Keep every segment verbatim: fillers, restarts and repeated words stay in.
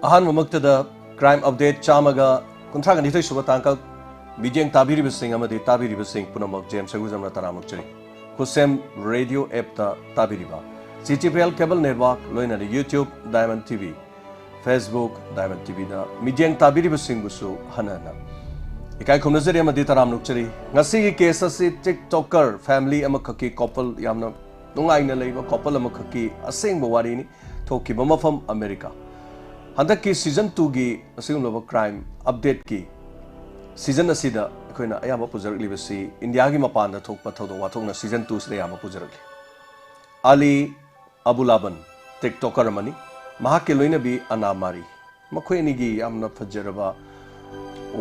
ꯑꯍꯥꯟꯕꯃꯛꯇꯗ crime update ꯆꯥꯝꯃꯒ ꯀꯨꯟꯊ꯭ꯔꯥꯒ ꯅꯤꯊꯣꯏ ꯁꯨꯕ ꯇꯥꯡꯀꯛ ꯃꯤꯠꯌꯦꯡ ꯇꯥꯕꯤꯔꯤꯕꯁꯤꯡ ꯑꯃꯗꯤ ꯇꯥꯕꯤꯔꯤꯕꯁꯤꯡ ꯄꯨꯝꯅꯃꯛ ꯖꯦꯝꯁ ꯁꯒꯨꯖꯝꯅ ꯇꯔꯥꯝꯅ ꯑꯣꯛꯆꯔꯤ꯫ ꯈꯨꯠꯁꯦꯝ ꯔꯦꯗꯤꯑꯣ ꯑꯦꯞꯇ ꯇꯥꯕꯤꯔꯤꯕ, CTPL cable network, ꯂꯣꯏꯅꯅ YouTube Diamond TV, Facebook Diamond TVꯗ ꯃꯤꯠꯌꯦꯡ ꯇꯥꯕꯤꯔꯤꯕꯁꯤꯡꯕꯨꯁꯨ ꯍꯟꯅ ꯍꯟꯅ ꯏꯀꯥꯏ ꯈꯨꯝꯅꯖꯔꯤ ꯑꯃꯗꯤ ꯇꯔꯥꯝꯅ ꯑꯣꯛꯆꯔꯤ꯫ ꯉꯁꯤꯒꯤ case ꯑꯁꯤ TikToker family ꯑꯃꯈꯛꯀꯤ couple, ꯌꯥꯝꯅ ꯅꯨꯡꯉꯥꯏꯅ ꯂꯩꯕ couple ꯑꯃꯈꯛꯀꯤ ꯑꯁꯦꯡꯕ ꯋꯥꯔꯤꯅꯤ꯫ ꯊꯣꯛꯈꯤꯕ ꯃꯐꯝ ꯑꯃꯦꯔꯤꯀꯥ꯫ ꯍꯟꯗꯛꯀꯤ season twoꯒꯤ ꯑꯁꯤꯒꯨꯝꯂꯕ crime updateꯀꯤ season ꯑꯁꯤꯗ ꯑꯩꯈꯣꯏꯅ ꯑꯌꯥꯝꯕ ꯄꯨꯖꯔꯛꯂꯤꯕꯁꯤ ꯏꯟꯗꯤꯌꯥꯒꯤ ꯃꯄꯥꯟꯗ ꯊꯣꯛꯄ ꯊꯧꯗꯣꯛ ꯋꯥꯊꯣꯛꯅ season twoꯁꯤꯗ ꯑꯌꯥꯝꯕ ꯄꯨꯖꯔꯛꯂꯤ꯫ ꯑꯂꯤ ꯑꯕꯨꯂꯥꯕꯟ, TikToker ꯑꯃꯅꯤ꯫ ꯃꯍꯥꯛꯀꯤ ꯂꯣꯏꯅꯕꯤ ꯑꯅꯥ ꯃꯥꯔꯤ꯫ ꯃꯈꯣꯏ ꯑꯅꯤꯒꯤ ꯌꯥꯝꯅ ꯐꯖꯔꯕ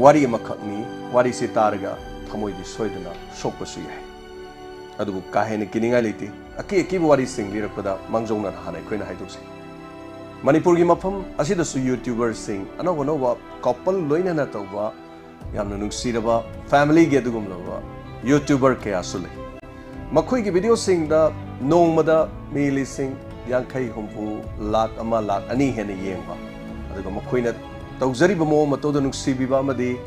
ꯋꯥꯔꯤ ꯑꯃꯈꯛꯅꯤ꯫ ꯋꯥꯔꯤꯁꯤ ꯇꯥꯔꯒ ꯊꯃꯣꯏꯗꯤ ꯁꯣꯏꯗꯅ ꯁꯣꯛꯄꯁꯨ ꯌꯥꯏ꯫ ꯑꯗꯨꯕꯨ ꯀꯥ ꯍꯦꯟꯅ ꯀꯤꯅꯤꯡꯉꯥꯏ ꯂꯩꯇꯦ꯫ ꯑꯀꯤ ꯑꯀꯤꯕ ꯋꯥꯔꯤꯁꯤꯡ ꯂꯤꯔꯛꯄꯗ ꯃꯥꯡꯖꯧꯅꯅ ꯍꯥꯟꯅ ꯑꯩꯈꯣꯏꯅ ꯍꯥꯏꯗꯣꯛꯆꯩ꯫ ꯃꯅꯤꯄꯨꯔꯒꯤ ꯃꯐꯝ ꯑꯁꯤꯗꯁꯨ YouTuberꯁꯤꯡ, ꯑꯅꯧ ꯑꯅꯧꯕ couple ꯂꯣꯏꯅꯅ ꯇꯧꯕ, ꯌꯥꯝꯅ ꯅꯨꯡꯁꯤꯔꯕ familyꯒꯤ ꯑꯗꯨꯒꯨꯝꯂꯕ YouTuber ꯀꯌꯥꯁꯨ ꯂꯩ꯫ ꯃꯈꯣꯏꯒꯤ videoꯁꯤꯡꯗ ꯅꯣꯡꯃꯗ ꯃꯤ ꯂꯤꯁꯤꯡ ꯌꯥꯡꯈꯩ, ꯍꯨꯝꯐꯨ, ꯂꯥꯛ ꯑꯃ, ꯂꯥꯛ ꯑꯅꯤ ꯍꯦꯟꯅ ꯌꯦꯡꯕ, ꯑꯗꯨꯒ ꯃꯈꯣꯏꯅ ꯇꯧꯖꯔꯤꯕ ꯃꯑꯣꯡ ꯃꯇꯧꯗ ꯅꯨꯡꯁꯤꯕꯤꯕ ꯑꯃꯗꯤ,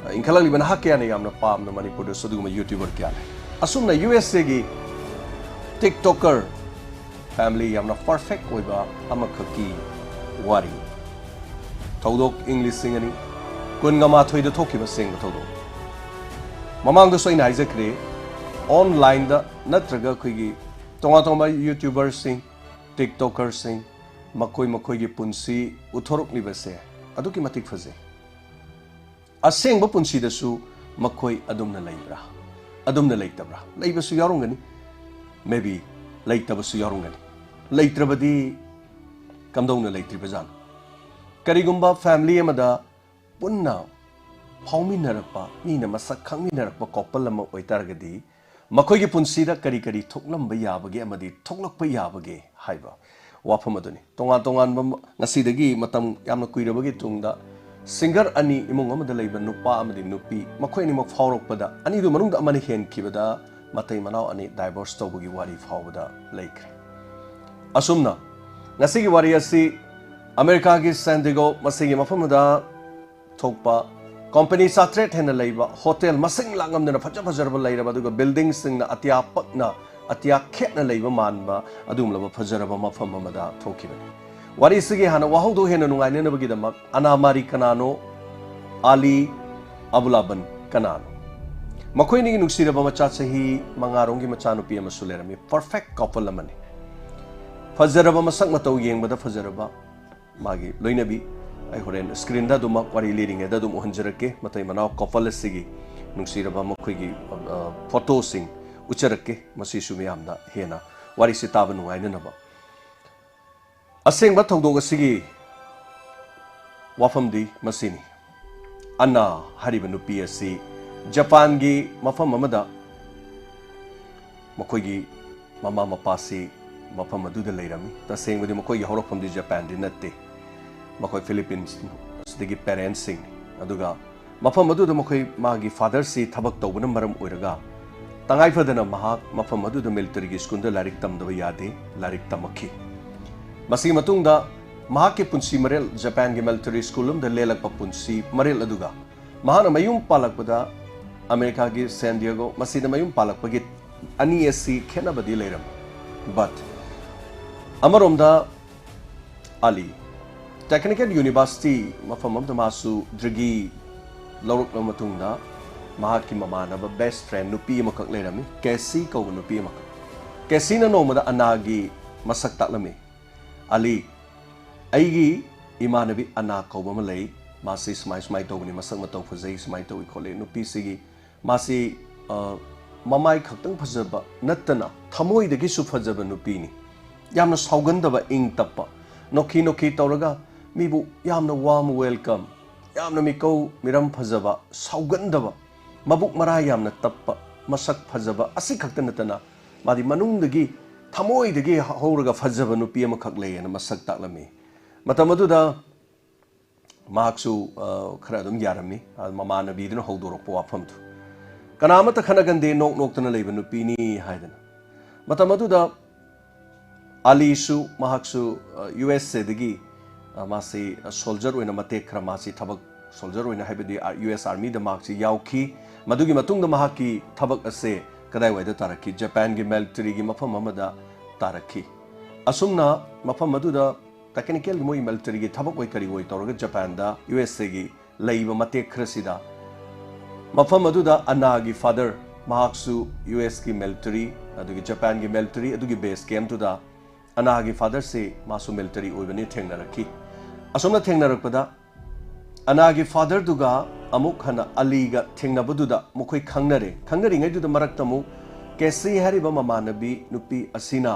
ꯑ, ꯏꯟꯈꯠꯂꯛꯂꯤꯕ ꯅꯍꯥ ꯀꯌꯥꯅ ꯌꯥꯝꯅ ꯄꯥꯝꯅ ꯃꯅꯤꯄꯨꯔꯗꯁꯨ ꯑꯗꯨꯒꯨꯝꯕ YouTuber ꯀꯌꯥ ꯂꯩ꯫ ꯑꯁꯨꯝꯅ USAꯒꯤ TikToker family ꯌꯥꯝꯅ perfect ꯑꯣꯏꯕ ꯑꯃꯈꯛꯀꯤ ꯋꯥꯔꯤ꯫ ꯊꯧꯗꯣꯛ ꯏꯪ ꯂꯤꯁꯤꯡ ꯑꯅꯤ ꯀꯨꯟꯒ ꯃꯥꯊꯣꯏꯗ ꯊꯣꯛꯈꯤꯕ ꯑꯁꯦꯡꯕ ꯊꯧꯗꯣꯛ꯫ ꯃꯃꯥꯡꯗꯁꯨ ꯑꯩꯅ ꯍꯥꯏꯖꯈ꯭ꯔꯦ, onlineꯗ ꯅꯠꯇ꯭ꯔꯒ ꯑꯩꯈꯣꯏꯒꯤ ꯇꯣꯉꯥꯟ ꯇꯣꯉꯥꯟꯕ YouTuberꯁꯤꯡ, TikTokerꯁꯤꯡ, ꯃꯈꯣꯏ ꯃꯈꯣꯏꯒꯤ ꯄꯨꯟꯁꯤ ꯎꯠꯊꯣꯔꯛꯂꯤꯕꯁꯦ ꯑꯗꯨꯛꯀꯤ ꯃꯇꯤꯛ ꯐꯖꯩ꯫ ꯑꯁꯦꯡꯕ ꯄꯨꯟꯁꯤꯗꯁꯨ ꯃꯈꯣꯏ ꯑꯗꯨꯝꯅ ꯂꯩꯕ꯭ꯔꯥ? ꯑꯗꯨꯝꯅ ꯂꯩꯇꯕ꯭ꯔꯥ? ꯂꯩꯕꯁꯨ ꯌꯥꯎꯔꯝꯒꯅꯤ, maybe ꯂꯩꯇꯕꯁꯨ ꯌꯥꯎꯔꯝꯒꯅꯤ꯫ ꯂꯩꯇ꯭ꯔꯕꯗꯤ ꯀꯝꯗꯧꯅ ꯂꯩꯇ꯭ꯔꯤꯕꯖꯥꯠꯅꯣ? ꯀꯔꯤꯒꯨꯝꯕ family ꯑꯃꯗ ꯄꯨꯟꯅ ꯐꯥꯎꯃꯤꯟꯅꯔꯛꯄ, ꯃꯤꯅ ꯃꯁꯛ ꯈꯪꯃꯤꯟꯅꯔꯛꯄ couple ꯑꯃ ꯑꯣꯏꯇꯥꯔꯒꯗꯤ, ꯃꯈꯣꯏꯒꯤ ꯄꯨꯟꯁꯤꯗ ꯀꯔꯤ ꯀꯔꯤ ꯊꯣꯛꯂꯝꯕ ꯌꯥꯕꯒꯦ ꯑꯃꯗꯤ ꯊꯣꯛꯂꯛꯄ ꯌꯥꯕꯒꯦ ꯍꯥꯏꯕ ꯋꯥꯐꯝ ꯑꯗꯨꯅꯤ꯫ ꯇꯣꯉꯥꯟ ꯇꯣꯉꯥꯟꯕ ꯃ-, ꯉꯁꯤꯗꯒꯤ ꯃꯇꯝ ꯌꯥꯝꯅ ꯀꯨꯏꯔꯕꯒꯤ ꯇꯨꯡꯗ singer ꯑꯅꯤ, ꯏꯃꯨꯡ ꯑꯃꯗ ꯂꯩꯕ ꯅꯨꯄꯥ ꯑꯃꯗꯤ ꯅꯨꯄꯤ, ꯃꯈꯣꯏ ꯑꯅꯤꯃꯛ ꯐꯥꯎꯔꯛꯄꯗ, ꯑꯅꯤꯗꯨ ꯃꯅꯨꯡꯗ ꯑꯃꯅ ꯍꯦꯟꯈꯤꯕꯗ, ꯃꯇꯩ ꯃꯅꯥꯎ ꯑꯅꯤ divorce ꯇꯧꯕꯒꯤ ꯋꯥꯔꯤ ꯐꯥꯎꯕꯗ ꯂꯩꯈ꯭ꯔꯦ꯫ ꯑꯁꯨꯝꯅ ꯉꯁꯤꯒꯤ ꯋꯥꯔꯤ ꯑꯁꯤ ꯑꯃꯦꯔꯤꯀꯥꯒꯤ ꯁꯦꯟ ꯗꯤꯒꯣ ꯃꯁꯤꯒꯤ ꯃꯐꯝ ꯑꯗꯨꯗ ꯊꯣꯛꯄ ꯀꯣꯝꯄꯅꯤ ꯆꯥꯇ꯭ꯔꯦꯠ ꯍꯦꯟꯅ ꯂꯩꯕ, ꯍꯣꯇꯦꯜ ꯃꯁꯤꯡ ꯂꯥꯛꯉꯝꯗꯅ ꯐꯖ ꯐꯖꯔꯕ ꯂꯩꯔꯕ, ꯑꯗꯨꯒ ꯕꯤꯜꯗꯤꯡꯁꯤꯡꯅ ꯑꯇꯤꯌꯥ ꯄꯛꯅ, ꯑꯇꯤꯌꯥ ꯈꯦꯠꯅ ꯂꯩꯕ ꯃꯥꯟꯕ ꯑꯗꯨꯒꯨꯝꯂꯕ ꯐꯖꯔꯕ ꯃꯐꯝ ꯑꯃꯗ ꯊꯣꯛꯈꯤꯕꯅꯤ꯫ ꯋꯥꯔꯤꯁꯤꯒꯤ ꯍꯥꯟꯅ ꯋꯥꯍꯧꯗꯣ ꯍꯦꯟꯅ ꯅꯨꯡꯉꯥꯏꯅꯅꯕꯒꯤꯗꯃꯛ ꯑꯅꯥ ꯃꯥꯔꯤ ꯀꯅꯥꯅꯣ, ꯑꯥꯂꯤ ꯑꯕꯨꯂꯥꯕꯟ ꯀꯅꯥꯅꯣ? ꯃꯈꯣꯏ ꯑꯅꯤꯒꯤ ꯅꯨꯡꯁꯤꯔꯕ ꯃꯆꯥ ꯆꯍꯤ ꯃꯉꯥꯔꯣꯝꯒꯤ ꯃꯆꯥꯅꯨꯄꯤ ꯑꯃꯁꯨ ꯂꯩꯔꯝꯃꯤ꯫ ꯄꯔꯐꯦꯛ ꯀꯄꯜ ꯑꯃꯅꯤ꯫ ꯐꯖꯔꯕ, ꯃꯁꯛ ꯃꯇꯧ ꯌꯦꯡꯕꯗ ꯐꯖꯔꯕ, ꯃꯥꯒꯤ ꯂꯣꯏꯅꯕꯤ꯫ ꯑꯩ ꯍꯣꯔꯦꯟ ꯁ꯭ꯀ꯭ꯔꯤꯟꯗ ꯑꯗꯨꯃꯛ ꯋꯥꯔꯤ ꯂꯤꯔꯤꯉꯩꯗ ꯑꯗꯨꯝ ꯎꯍꯟꯖꯔꯛꯀꯦ, ꯃꯇꯩ ꯃꯅꯥꯎ ꯀꯄꯜ ꯑꯁꯤꯒꯤ ꯅꯨꯡꯁꯤꯔꯕ ꯃꯈꯣꯏꯒꯤ, ꯑ, ꯐꯣꯇꯣꯁꯤꯡ ꯎꯠꯆꯔꯛꯀꯦ꯫ ꯃꯁꯤꯁꯨ ꯃꯤꯌꯥꯝꯗ ꯍꯦꯟꯅ ꯋꯥꯔꯤꯁꯤ ꯇꯥꯕ ꯅꯨꯡꯉꯥꯏꯅꯅꯕ꯫ ꯑꯁꯦꯡꯕ ꯊꯧꯗꯣꯛ ꯑꯁꯤꯒꯤ ꯋꯥꯐꯝꯗꯤ ꯃꯁꯤꯅꯤ꯫ ꯑꯅꯥ ꯍꯥꯏꯔꯤꯕ ꯅꯨꯄꯤ ꯑꯁꯤ ꯖꯄꯥꯟꯒꯤ ꯃꯐꯝ ꯑꯃꯗ ꯃꯈꯣꯏꯒꯤ ꯃꯃꯥ ꯃꯄꯥꯁꯤ ꯃꯐꯝ ꯑꯗꯨꯗ ꯂꯩꯔꯝꯃꯤ꯫ ꯇꯁꯦꯡꯕꯗꯤ ꯃꯈꯣꯏꯒꯤ ꯍꯧꯔꯛꯐꯝꯗꯤ ꯖꯄꯥꯟꯗꯤ ꯅꯠꯇꯦ, ꯃꯈꯣꯏ ꯐꯤꯂꯤꯄꯤꯟꯁ ꯑꯁꯤꯗꯒꯤ ꯄꯦꯔꯦꯟꯁꯁꯤꯡꯅꯤ꯫ ꯑꯗꯨꯒ ꯃꯐꯝ ꯑꯗꯨꯗ ꯃꯈꯣꯏ, ꯃꯥꯒꯤ ꯐꯥꯗꯔꯁꯤ ꯊꯕꯛ ꯇꯧꯕꯅ ꯃꯔꯝ ꯑꯣꯏꯔꯒ ꯇꯉꯥꯏ ꯐꯗꯅ ꯃꯍꯥꯛ ꯃꯐꯝ ꯑꯗꯨꯗ ꯃꯤꯂꯤꯇꯔꯤꯒꯤ ꯁ꯭ꯀꯨꯜꯗ ꯂꯥꯏꯔꯤꯛ ꯇꯝꯗꯕ ꯌꯥꯗꯦ, ꯂꯥꯏꯔꯤꯛ ꯇꯝꯃꯛꯈꯤ꯫ ꯃꯁꯤꯒꯤ ꯃꯇꯨꯡꯗ ꯃꯍꯥꯛꯀꯤ ꯄꯨꯟꯁꯤ ꯃꯔꯦꯜ, ꯖꯄꯥꯟꯒꯤ ꯃꯤꯂꯤꯇꯔꯤ ꯁ꯭ꯀꯨꯜ ꯑꯃꯗ ꯂꯦꯜꯂꯛꯄ ꯄꯨꯟꯁꯤ ꯃꯔꯦꯜ ꯑꯗꯨꯒ ꯃꯍꯥꯛꯅ ꯃꯌꯨꯝ ꯄꯥꯜꯂꯛꯄꯗ ꯑꯃꯦꯔꯤꯀꯥꯒꯤ ꯁꯦꯟ ꯗꯤꯌꯦꯒꯣ, ꯃꯁꯤꯗ ꯃꯌꯨꯝ ꯄꯥꯜꯂꯛꯄꯒꯤ ꯑꯅꯤ ꯑꯁꯤ ꯈꯦꯠꯅꯕꯗꯤ ꯂꯩꯔꯝꯃꯤ꯫ But ꯑꯃꯔꯣꯝꯗ ꯑꯥꯂꯤ ꯇꯦꯛꯅꯤꯀꯦꯜ ꯌꯨꯅꯤꯚꯔꯁꯤꯇꯤ ꯃꯐꯝ ꯑꯃꯗ ꯃꯥꯁꯨ ꯗꯤꯒ꯭ꯔꯤ ꯂꯧꯔꯛꯂꯕ ꯃꯇꯨꯡꯗ ꯃꯍꯥꯛꯀꯤ ꯃꯃꯥꯟꯅꯕ, ꯕꯦꯁ ꯐ꯭ꯔꯦꯟ ꯅꯨꯄꯤ ꯑꯃꯈꯛ ꯂꯩꯔꯝꯃꯤ, ꯀꯦꯁꯤ ꯀꯧꯕ ꯅꯨꯄꯤ ꯑꯃꯈꯛ꯫ ꯀꯦꯁꯤꯅ ꯅꯣꯡꯃꯗ ꯑꯅꯥꯒꯤ ꯃꯁꯛ ꯇꯥꯛꯂꯝꯃꯤ꯫ "ꯑꯥꯂꯤ, ꯑꯩꯒꯤ ꯏꯃꯥꯟꯅꯕꯤ ꯑꯅꯥ ꯀꯧꯕ ꯑꯃ ꯂꯩ, ꯃꯥꯁꯤ ꯁꯨꯃꯥꯏ ꯁꯨꯃꯥꯏ ꯇꯧꯕꯅꯤ, ꯃꯁꯛ ꯃꯇꯧ ꯐꯖꯩ, ꯁꯨꯃꯥꯏ ꯇꯧꯏ ꯈꯣꯠꯂꯤ꯫ ꯅꯨꯄꯤꯁꯤꯒꯤ, ꯃꯥꯁꯤ, ꯑ, ꯃꯃꯥꯏ ꯈꯛꯇꯪ ꯐꯖꯕ ꯅꯠꯇꯅ ꯊꯃꯣꯏꯗꯒꯤꯁꯨ ꯐꯖꯕ ꯅꯨꯄꯤꯅꯤ꯫ ꯌꯥꯝꯅ ꯁꯥꯎꯒꯟꯗꯕ, ꯏꯪ ꯇꯞꯄ, ꯅꯣꯛꯈꯤ ꯅꯣꯛꯈꯤ ꯇꯧꯔꯒ ꯃꯤꯕꯨ ꯌꯥꯝꯅ warm welcome, ꯌꯥꯝꯅ ꯃꯤꯀꯧ ꯃꯤꯔꯝ ꯐꯖꯕ, ꯁꯥꯎꯒꯟꯗꯕ, ꯃꯕꯨꯛ ꯃꯔꯥ ꯌꯥꯝꯅ ꯇꯞꯄ, ꯃꯁꯛ ꯐꯖꯕ ꯑꯁꯤ ꯈꯛꯇ ꯅꯠꯇꯅ ꯃꯥꯗꯤ ꯃꯅꯨꯡꯗꯒꯤ, ꯊꯃꯣꯏꯗꯒꯤ ꯍꯧꯔꯒ ꯐꯖꯕ ꯅꯨꯄꯤ ꯑꯃꯈꯛ ꯂꯩ" ꯍꯥꯏꯅ ꯃꯁꯛ ꯇꯥꯛꯂꯝꯃꯤ꯫ ꯃꯇꯝ ꯑꯗꯨꯗ ꯃꯍꯥꯛꯁꯨ, ꯑ, ꯈꯔ ꯑꯗꯨꯝ ꯌꯥꯔꯝꯃꯤ꯫ ꯑ, ꯃꯃꯥꯟꯅꯕꯤꯗꯨꯅ ꯍꯧꯗꯣꯔꯛꯄ ꯋꯥꯐꯝꯗꯨ, "ꯀꯅꯥ ꯑꯃꯠꯇ ꯈꯠꯅꯒꯟꯗꯦ, ꯅꯣꯛ ꯅꯣꯛꯇꯅ ꯂꯩꯕ ꯅꯨꯄꯤꯅꯤ" ꯍꯥꯏꯗꯅ꯫ ꯃꯇꯝ ꯑꯗꯨꯗ ꯑꯥꯂꯤꯁꯨ, ꯃꯍꯥꯛꯁꯨ, ꯑ, ꯌꯨ ꯑꯦꯁ ꯑꯦꯗꯒꯤ ꯑ, ꯃꯥꯁꯤ ꯁꯣꯜꯖꯔ ꯑꯣꯏꯅ ꯃꯇꯦꯛ ꯈꯔ ꯃꯥꯁꯤ ꯊꯕꯛ, ꯁꯣꯜꯖꯔ ꯑꯣꯏꯅ ꯍꯥꯏꯕꯗꯤ ꯌꯨ ꯑꯦꯁ ꯑꯥꯔꯃꯤꯗ ꯃꯍꯥꯛꯁꯤ ꯌꯥꯎꯈꯤ꯫ ꯃꯗꯨꯒꯤ ꯃꯇꯨꯡꯗ ꯃꯍꯥꯛꯀꯤ ꯊꯕꯛ ꯑꯁꯦ ꯀꯗꯥꯏꯋꯥꯏꯗ ꯇꯥꯔꯛꯈꯤ? ꯖꯄꯥꯟꯒꯤ ꯃꯤꯂꯤꯇꯔꯤꯒꯤ ꯃꯐꯝ ꯑꯃꯗ ꯇꯥꯔꯛꯈꯤ꯫ ꯑꯁꯨꯝꯅ ꯃꯐꯝ ꯑꯗꯨꯗ ꯇꯦꯛꯅꯤꯀꯦꯜꯒꯤ ꯃꯣꯏ ꯃꯤꯂꯤꯇꯔꯤꯒꯤ ꯊꯕꯛ ꯑꯣꯏ ꯀꯔꯤ ꯑꯣꯏ ꯇꯧꯔꯒ ꯖꯄꯥꯟꯗ ꯌꯨ ꯑꯦꯁ ꯑꯦꯒꯤ ꯂꯩꯕ ꯃꯇꯦꯛ ꯈꯔꯁꯤꯗ ꯃꯐꯝ ꯑꯗꯨꯗ ꯑꯅꯥꯒꯤ ꯐꯥꯗꯔ, ꯃꯍꯥꯛꯁꯨ ꯌꯨ ꯑꯦꯁꯀꯤ ꯃꯤꯂꯤꯇꯔꯤ, ꯑꯗꯨꯒꯤ ꯖꯄꯥꯟꯒꯤ ꯃꯤꯂꯤꯇꯔꯤ ꯑꯗꯨꯒꯤ ꯕꯦꯁ ꯀꯦꯝꯞꯇꯨꯗ ꯑꯅꯥꯒꯤ ꯐꯥꯗꯔꯁꯤ ꯃꯥꯁꯨ ꯃꯤꯂꯤꯇꯔꯤ ꯑꯣꯏꯕꯅꯤ ꯊꯦꯡꯅꯔꯛꯈꯤ꯫ ꯑꯁꯨꯝꯅ ꯊꯦꯡꯅꯔꯛꯄꯗ ꯑꯅꯥꯒꯤ ꯐꯥꯗꯔꯗꯨꯒ ꯑꯃꯨꯛ ꯍꯟꯅ ꯑꯂꯤꯒ ꯊꯦꯡꯅꯕꯗꯨꯗ ꯃꯈꯣꯏ ꯈꯪꯅꯔꯦ꯫ ꯈꯪꯅꯔꯤꯉꯩꯗꯨꯗ ꯃꯔꯛꯇ ꯑꯃꯨꯛ ꯀꯦꯁꯤ ꯍꯥꯏꯔꯤꯕ ꯃꯃꯥꯟꯅꯕꯤ ꯅꯨꯄꯤ ꯑꯁꯤꯅ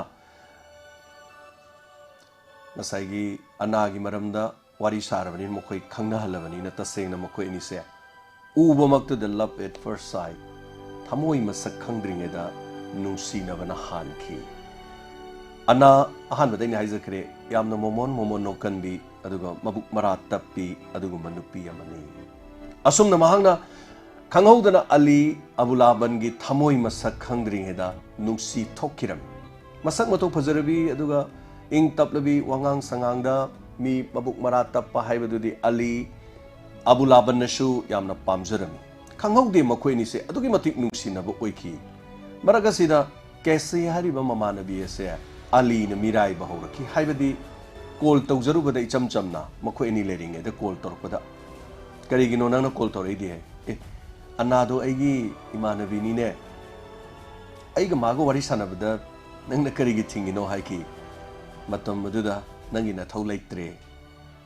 ꯉꯁꯥꯏꯒꯤ ꯑꯅꯥꯒꯤ ꯃꯔꯝꯗ ꯋꯥꯔꯤ ꯁꯥꯔꯕꯅꯤꯅ, ꯃꯈꯣꯏ ꯈꯪꯅꯍꯜꯂꯕꯅꯤꯅ, ꯇꯁꯦꯡꯅ ꯃꯈꯣꯏ ꯑꯅꯤꯁꯦ ꯎꯕꯃꯛꯇꯗ love at first sight, ꯊꯃꯣꯏ ꯃꯁꯛ ꯈꯪꯗ꯭ꯔꯤꯉꯩꯗ ꯅꯨꯡꯁꯤꯅꯕꯅ ꯍꯥꯟꯈꯤ꯫ ꯑꯅꯥ, ꯑꯍꯥꯟꯕꯗ ꯑꯩꯅ ꯍꯥꯏꯖꯈ꯭ꯔꯦ, ꯌꯥꯝꯅ ꯃꯣꯃꯣꯟ ꯃꯣꯃꯣꯟ ꯅꯣꯛꯀꯟꯕꯤ, ꯑꯗꯨꯒ ꯃꯕꯨꯛ ꯃꯔꯥ ꯇꯞꯄꯤ, ꯑꯗꯨꯒꯨꯝꯕ ꯅꯨꯄꯤ ꯑꯃꯅꯤ꯫ ꯑꯁꯨꯝꯅ ꯃꯍꯥꯛꯅ ꯈꯪꯍꯧꯗꯅ ꯑꯂꯤ ꯑꯕꯨꯂꯥꯕꯟꯒꯤ ꯊꯃꯣꯏ ꯃꯁꯛ ꯈꯪꯗ꯭ꯔꯤꯉꯩꯗ ꯅꯨꯡꯁꯤ ꯊꯣꯛꯈꯤꯔꯝꯃꯤ꯫ ꯃꯁꯛ ꯃꯇꯧ ꯐꯖꯔꯕꯤ, ꯑꯗꯨꯒ ꯏꯪ ꯇꯞꯂꯕꯤ, ꯋꯥꯉꯥꯡ ꯁꯉꯥꯡꯗ ꯃꯤ ꯃꯕꯨꯛ ꯃꯔꯥ ꯇꯞꯄ ꯍꯥꯏꯕꯗꯨꯗꯤ ꯑꯂꯤ ꯑꯕꯨꯂꯥꯕꯟꯅꯁꯨ ꯌꯥꯝꯅ ꯄꯥꯝꯖꯔꯝꯃꯤ꯫ ꯈꯪꯍꯧꯗꯦ ꯃꯈꯣꯏ ꯑꯅꯤꯁꯦ ꯑꯗꯨꯛꯀꯤ ꯃꯇꯤꯛ ꯅꯨꯡꯁꯤꯅꯕ ꯑꯣꯏꯈꯤ꯫ ꯃꯔꯛ ꯑꯁꯤꯗ ꯀꯦꯁꯤ ꯍꯥꯏꯔꯤꯕ ꯃꯃꯥꯟꯅꯕꯤ ꯑꯁꯦ ꯑꯂꯤꯅ ꯃꯤꯔꯥꯏꯕ ꯍꯧꯔꯛꯈꯤ꯫ ꯍꯥꯏꯕꯗꯤ ꯀꯣꯜ ꯇꯧꯖꯔꯨꯕꯗ ꯏꯆꯝ ꯆꯝꯅ ꯃꯈꯣꯏ ꯑꯅꯤ ꯂꯩꯔꯤꯉꯩꯗ ꯀꯣꯜ ꯇꯧꯔꯛꯄꯗ, "ꯀꯔꯤꯒꯤꯅꯣ ꯅꯪꯅ ꯀꯣꯜ ꯇꯧꯔꯛꯏꯗꯤ?" ꯍꯥꯏ꯫ "ꯑꯦ, ꯑꯅꯥꯗꯣ ꯑꯩꯒꯤ ꯏꯃꯥꯟꯅꯕꯤꯅꯤꯅꯦ꯫ ꯑꯩꯒ ꯃꯥꯒ ꯋꯥꯔꯤ ꯁꯥꯟꯅꯕꯗ ꯅꯪꯅ ꯀꯔꯤꯒꯤ ꯊꯤꯡꯉꯤꯅꯣ?" ꯍꯥꯏꯈꯤ꯫ "ꯃꯇꯝ ꯑꯗꯨꯗ ꯅꯪꯒꯤ ꯅꯊꯧ ꯂꯩꯇ꯭ꯔꯦ꯫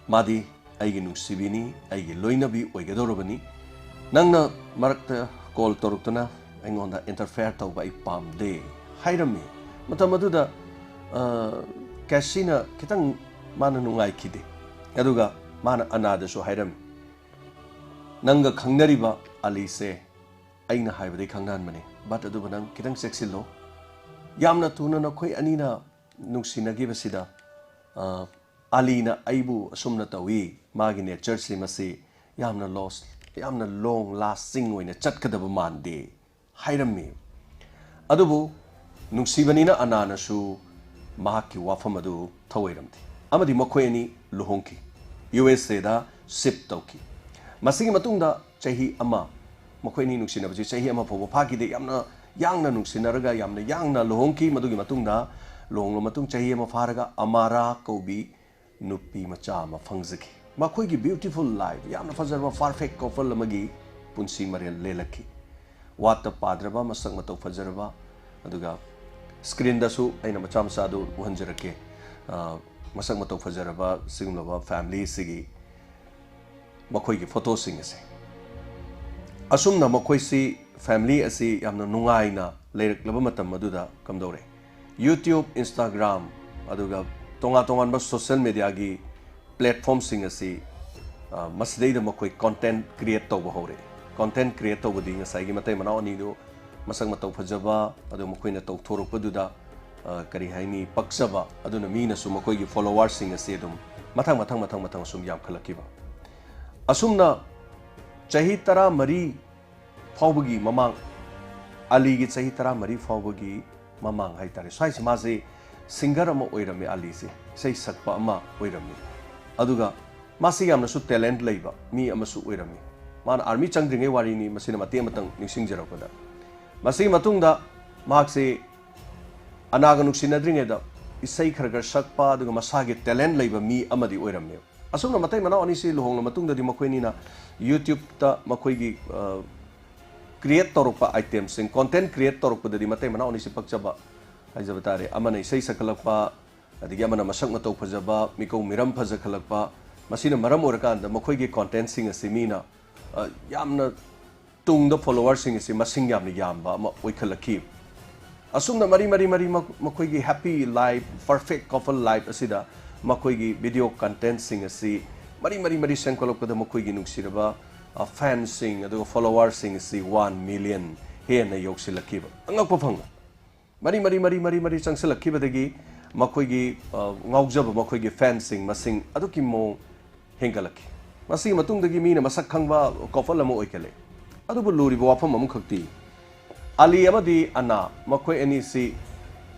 ꯃꯥꯗꯤ ꯑꯩꯒꯤ ꯅꯨꯡꯁꯤꯕꯤꯅꯤ, ꯑꯩꯒꯤ ꯂꯣꯏꯅꯕꯤ ꯑꯣꯏꯒꯗꯧꯔꯕꯅꯤ꯫ ꯅꯪꯅ ꯃꯔꯛꯇ ꯀꯣꯜ ꯇꯧꯔꯛꯇꯨꯅ ꯑꯩꯉꯣꯟꯗ ꯏꯟꯇꯔꯐꯤꯌꯔ ꯇꯧꯕ ꯑꯩ ꯄꯥꯝꯗꯦ" ꯍꯥꯏꯔꯝꯃꯤ꯫ ꯃꯇꯝ ꯑꯗꯨꯗ, ꯑ, ꯀꯦꯁꯤꯅ ꯈꯤꯇꯪ ꯃꯥꯅ ꯅꯨꯡꯉꯥꯏꯈꯤꯗꯦ꯫ ꯑꯗꯨꯒ ꯃꯥꯅ ꯑꯅꯥꯗꯁꯨ ꯍꯥꯏꯔꯝꯃꯤ, "ꯅꯪꯒ ꯈꯪꯅꯔꯤꯕ ꯑꯂꯤꯁꯦ ꯑꯩꯅ ꯍꯥꯏꯕꯗꯤ ꯈꯪꯅꯍꯟꯕꯅꯤ, but ꯑꯗꯨꯕꯨ ꯅꯪ ꯈꯤꯇꯪ ꯆꯦꯛꯁꯤꯜꯂꯣ꯫ ꯌꯥꯝꯅ ꯊꯨꯅ ꯅꯈꯣꯏ ꯑꯅꯤꯅ ꯅꯨꯡꯁꯤꯅꯈꯤꯕꯁꯤꯗ, ꯑ, ꯑꯂꯤꯅ ꯑꯩꯕꯨ ꯑꯁꯨꯝꯅ ꯇꯧꯏ, ꯃꯥꯒꯤ ꯅꯦꯆꯔꯁꯤ ꯃꯁꯤ ꯌꯥꯝꯅ ꯂꯣꯁ, ꯌꯥꯝꯅ ꯂꯣꯡ ꯂꯥꯁꯇꯤꯡ ꯑꯣꯏꯅ ꯆꯠꯀꯗꯕ ꯃꯥꯟꯗꯦ" ꯍꯥꯏꯔꯝꯃꯤ꯫ ꯑꯗꯨꯕꯨ ꯅꯨꯡꯁꯤꯕꯅꯤꯅ ꯑꯅꯥꯅꯁꯨ ꯃꯍꯥꯛꯀꯤ ꯋꯥꯐꯝ ꯑꯗꯨ ꯊꯧꯑꯣꯏꯔꯝꯗꯦ꯫ ꯑꯃꯗꯤ ꯃꯈꯣꯏ ꯑꯅꯤ ꯂꯨꯍꯣꯡꯈꯤ, ꯌꯨ ꯑꯦꯁ ꯑꯦꯗ ꯁꯤꯞ ꯇꯧꯈꯤ꯫ ꯃꯁꯤꯒꯤ ꯃꯇꯨꯡꯗ ꯆꯍꯤ ꯑꯃ, ꯃꯈꯣꯏ ꯑꯅꯤ ꯅꯨꯡꯁꯤꯅꯕꯁꯤ ꯆꯍꯤ ꯑꯃ ꯐꯥꯎꯕ ꯐꯥꯈꯤꯗꯦ꯫ ꯌꯥꯝꯅ ꯌꯥꯡꯅ ꯅꯨꯡꯁꯤꯅꯔꯒ ꯌꯥꯝꯅ ꯌꯥꯡꯅ ꯂꯨꯍꯣꯡꯈꯤ꯫ ꯃꯗꯨꯒꯤ ꯃꯇꯨꯡꯗ, ꯂꯨꯍꯣꯡꯂꯕ ꯃꯇꯨꯡ ꯆꯍꯤ ꯑꯃ ꯐꯥꯔꯒ ꯑꯃꯥꯔꯥ ꯀꯧꯕꯤ ꯅꯨꯄꯤ ꯃꯆꯥ ꯑꯃ ꯐꯪꯖꯈꯤ꯫ ꯃꯈꯣꯏꯒꯤ beautiful life, ꯌꯥꯝꯅ ꯐꯖꯔꯕ perfect couple ꯑꯃꯒꯤ ꯄꯨꯟꯁꯤ ꯃꯔꯦꯜ ꯂꯦꯜꯂꯛꯈꯤ꯫ ꯋꯥꯠꯇ ꯄꯥꯗ꯭ꯔꯕ, ꯃꯁꯛ ꯃꯇꯧ ꯐꯖꯔꯕ, ꯑꯗꯨꯒ screenꯗꯁꯨ ꯑꯩꯅ ꯃꯆꯥ ꯃꯆꯥꯗꯨ ꯎꯍꯟꯖꯔꯛꯀꯦ꯫ ꯑ, ꯃꯁꯛ ꯃꯇꯧ ꯐꯖꯔꯕ ꯁꯤꯒꯨꯝꯂꯕ family ꯑꯁꯤꯒꯤ ꯃꯈꯣꯏꯒꯤ photoꯁꯤꯡ ꯑꯁꯦ꯫ ꯑꯁꯨꯝꯅ ꯃꯈꯣꯏꯁꯤ, family ꯑꯁꯤ ꯌꯥꯝꯅ ꯅꯨꯡꯉꯥꯏꯅ ꯂꯩꯔꯛꯂꯕ ꯃꯇꯝ ꯑꯗꯨꯗ ꯀꯝꯗꯧꯔꯦ? YouTube, Instagram, ꯑꯗꯨꯒ ꯇꯣꯉꯥꯟ ꯇꯣꯉꯥꯟꯕ social mediaꯒꯤ platformꯁꯤꯡ ꯑꯁꯤ, ꯑ, ꯃꯁꯤꯗꯩꯗ ꯃꯈꯣꯏ content create ꯇꯧꯕ ꯍꯧꯔꯛꯑꯦ꯫ Content create ꯇꯧꯕꯗꯤ ꯉꯁꯥꯏꯒꯤ ꯃꯇꯩ ꯃꯅꯥꯎ ꯑꯅꯤꯗꯨ ꯃꯁꯛ ꯃꯇꯧ ꯐꯖꯕ, ꯑꯗꯨ ꯃꯈꯣꯏꯅ ꯇꯧꯊꯣꯔꯛꯄꯗꯨꯗ, ꯑ, ꯀꯔꯤ ꯍꯥꯏꯅꯤ, ꯄꯛꯆꯕ, ꯑꯗꯨꯅ ꯃꯤꯅꯁꯨ ꯃꯈꯣꯏꯒꯤ followerꯁꯤꯡ ꯑꯁꯤ ꯑꯗꯨꯝ ꯃꯊꯪ, ꯃꯊꯪ, ꯃꯊꯪ, ꯃꯊꯪ ꯑꯁꯨꯝ ꯌꯥꯝꯈꯠꯂꯛꯈꯤꯕ꯫ ꯑꯁꯨꯝꯅ ꯆꯍꯤ ꯇꯔꯥꯃꯔꯤ ꯐꯥꯎꯕꯒꯤ ꯃꯃꯥꯡ, ꯑꯂꯤꯒꯤ ꯆꯍꯤ ꯇꯔꯥꯃꯔꯤ ꯐꯥꯎꯕꯒꯤ ꯃꯃꯥꯡ ꯍꯥꯏꯇꯥꯔꯦ, ꯁ꯭ꯋꯥꯏꯁꯤ ꯃꯥꯁꯤ singer ꯑꯃ ꯑꯣꯏꯔꯝꯃꯤ, ꯑꯂꯤꯁꯤ ꯏꯁꯩ ꯁꯛꯄ ꯑꯃ ꯑꯣꯏꯔꯝꯃꯤ꯫ ꯑꯗꯨꯒ ꯃꯥꯁꯤ ꯌꯥꯝꯅꯁꯨ talent ꯂꯩꯕ ꯃꯤ ꯑꯃꯁꯨ ꯑꯣꯏꯔꯝꯃꯤ꯫ ꯃꯥꯅ army ꯆꯪꯗ꯭ꯔꯤꯉꯩ ꯋꯥꯔꯤꯅꯤ, ꯃꯁꯤꯅ ꯃꯇꯦꯛ ꯑꯃꯇꯪ ꯅꯤꯡꯁꯤꯡꯖꯔꯛꯄꯗ꯫ ꯃꯁꯤꯒꯤ ꯃꯇꯨꯡꯗ ꯃꯍꯥꯛꯁꯤ ꯑꯅꯥꯒ ꯅꯨꯡꯁꯤꯅꯗ꯭ꯔꯤꯉꯩꯗ ꯏꯁꯩ ꯈꯔ ꯈꯔ ꯁꯛꯄ, ꯑꯗꯨꯒ ꯃꯁꯥꯒꯤ talent ꯂꯩꯕ ꯃꯤ ꯑꯃꯗꯤ ꯑꯣꯏꯔꯝꯃꯦ꯫ ꯑꯁꯨꯝꯅ ꯃꯇꯩ ꯃꯅꯥꯎ ꯑꯅꯤꯁꯤ ꯂꯨꯍꯣꯡꯂ ꯃꯇꯨꯡꯗꯗꯤ ꯃꯈꯣꯏꯅꯤꯅ YouTubeꯇ ꯃꯈꯣꯏꯒꯤ, ꯑ, create ꯇꯧꯔꯛꯄ itemꯁꯤꯡ, content create ꯇꯧꯔꯛꯄꯗꯗꯤ ꯃꯇꯩ ꯃꯅꯥꯎ ꯑꯅꯤꯁꯤ ꯄꯛꯆꯕ ꯍꯥꯏꯖꯕ ꯇꯥꯔꯦ꯫ ꯑꯃꯅ ꯏꯁꯩ ꯁꯛꯀꯠꯂꯛꯄ, ꯑꯗꯒꯤ ꯑꯃꯅ ꯃꯁꯛ ꯃꯇꯧ ꯐꯖꯕ, ꯃꯤꯀꯧ ꯃꯤꯔꯝ ꯐꯖꯈꯠꯂꯛꯄ, ꯃꯁꯤꯅ ꯃꯔꯝ ꯑꯣꯏꯔꯀꯥꯟꯗ ꯃꯈꯣꯏꯒꯤ contentꯁꯤꯡ ꯑꯁꯤ ꯃꯤꯅ, ꯑ, ꯌꯥꯝꯅ ꯇꯨꯡꯗ followerꯁꯤꯡ ꯑꯁꯤ ꯃꯁꯤꯡ ꯌꯥꯝꯅ ꯌꯥꯝꯕ ꯑꯃ ꯑꯣꯏꯈꯠꯂꯛꯈꯤ꯫ ꯑꯁꯨꯝꯅ ꯃꯔꯤ ꯃꯔꯤ ꯃꯔꯤ ꯃꯈ-, ꯃꯈꯣꯏꯒꯤ happy life, perfect couple life ꯑꯁꯤꯗ ꯃꯈꯣꯏꯒꯤ video contentꯁꯤꯡ ꯑꯁꯤ ꯃꯔꯤ ꯃꯔꯤ ꯃꯔꯤ ꯁꯦꯝꯒꯠꯂꯛꯄꯗ ꯃꯈꯣꯏꯒꯤ ꯅꯨꯡꯁꯤꯔꯕ, ꯑ, fanꯁꯤꯡ ꯑꯗꯨꯒ followerꯁꯤꯡ ꯑꯁꯤ one million ꯍꯦꯟꯅ ꯌꯧꯁꯤꯜꯂꯛꯈꯤꯕ ꯑꯉꯛꯄ ꯐꯪꯅ꯫ ꯃꯔꯤ ꯃꯔꯤ ꯃꯔꯤ ꯃꯔꯤ ꯃꯔꯤ ꯆꯪꯁꯤꯜꯂꯛꯈꯤꯕꯗꯒꯤ ꯃꯈꯣꯏꯒꯤ, ꯑ, ꯉꯥꯎꯖꯕ ꯃꯈꯣꯏꯒꯤ fanꯁꯤꯡ ꯃꯁꯤꯡ ꯑꯗꯨꯛꯀꯤ ꯃꯑꯣꯡ ꯍꯦꯟꯒꯠꯂꯛꯈꯤ꯫ ꯃꯁꯤꯒꯤ ꯃꯇꯨꯡꯗꯒꯤ ꯃꯤꯅ ꯃꯁꯛ ꯈꯪꯕ couple ꯑꯃ ꯑꯣꯏꯈꯠꯂꯛꯏ꯫ ꯑꯗꯨꯕꯨ ꯂꯨꯔꯤꯕ ꯋꯥꯐꯝ ꯑꯃꯈꯛꯇꯤ, ꯑꯂꯤ ꯑꯃꯗꯤ ꯑꯅꯥ, ꯃꯈꯣꯏ ꯑꯅꯤꯁꯤ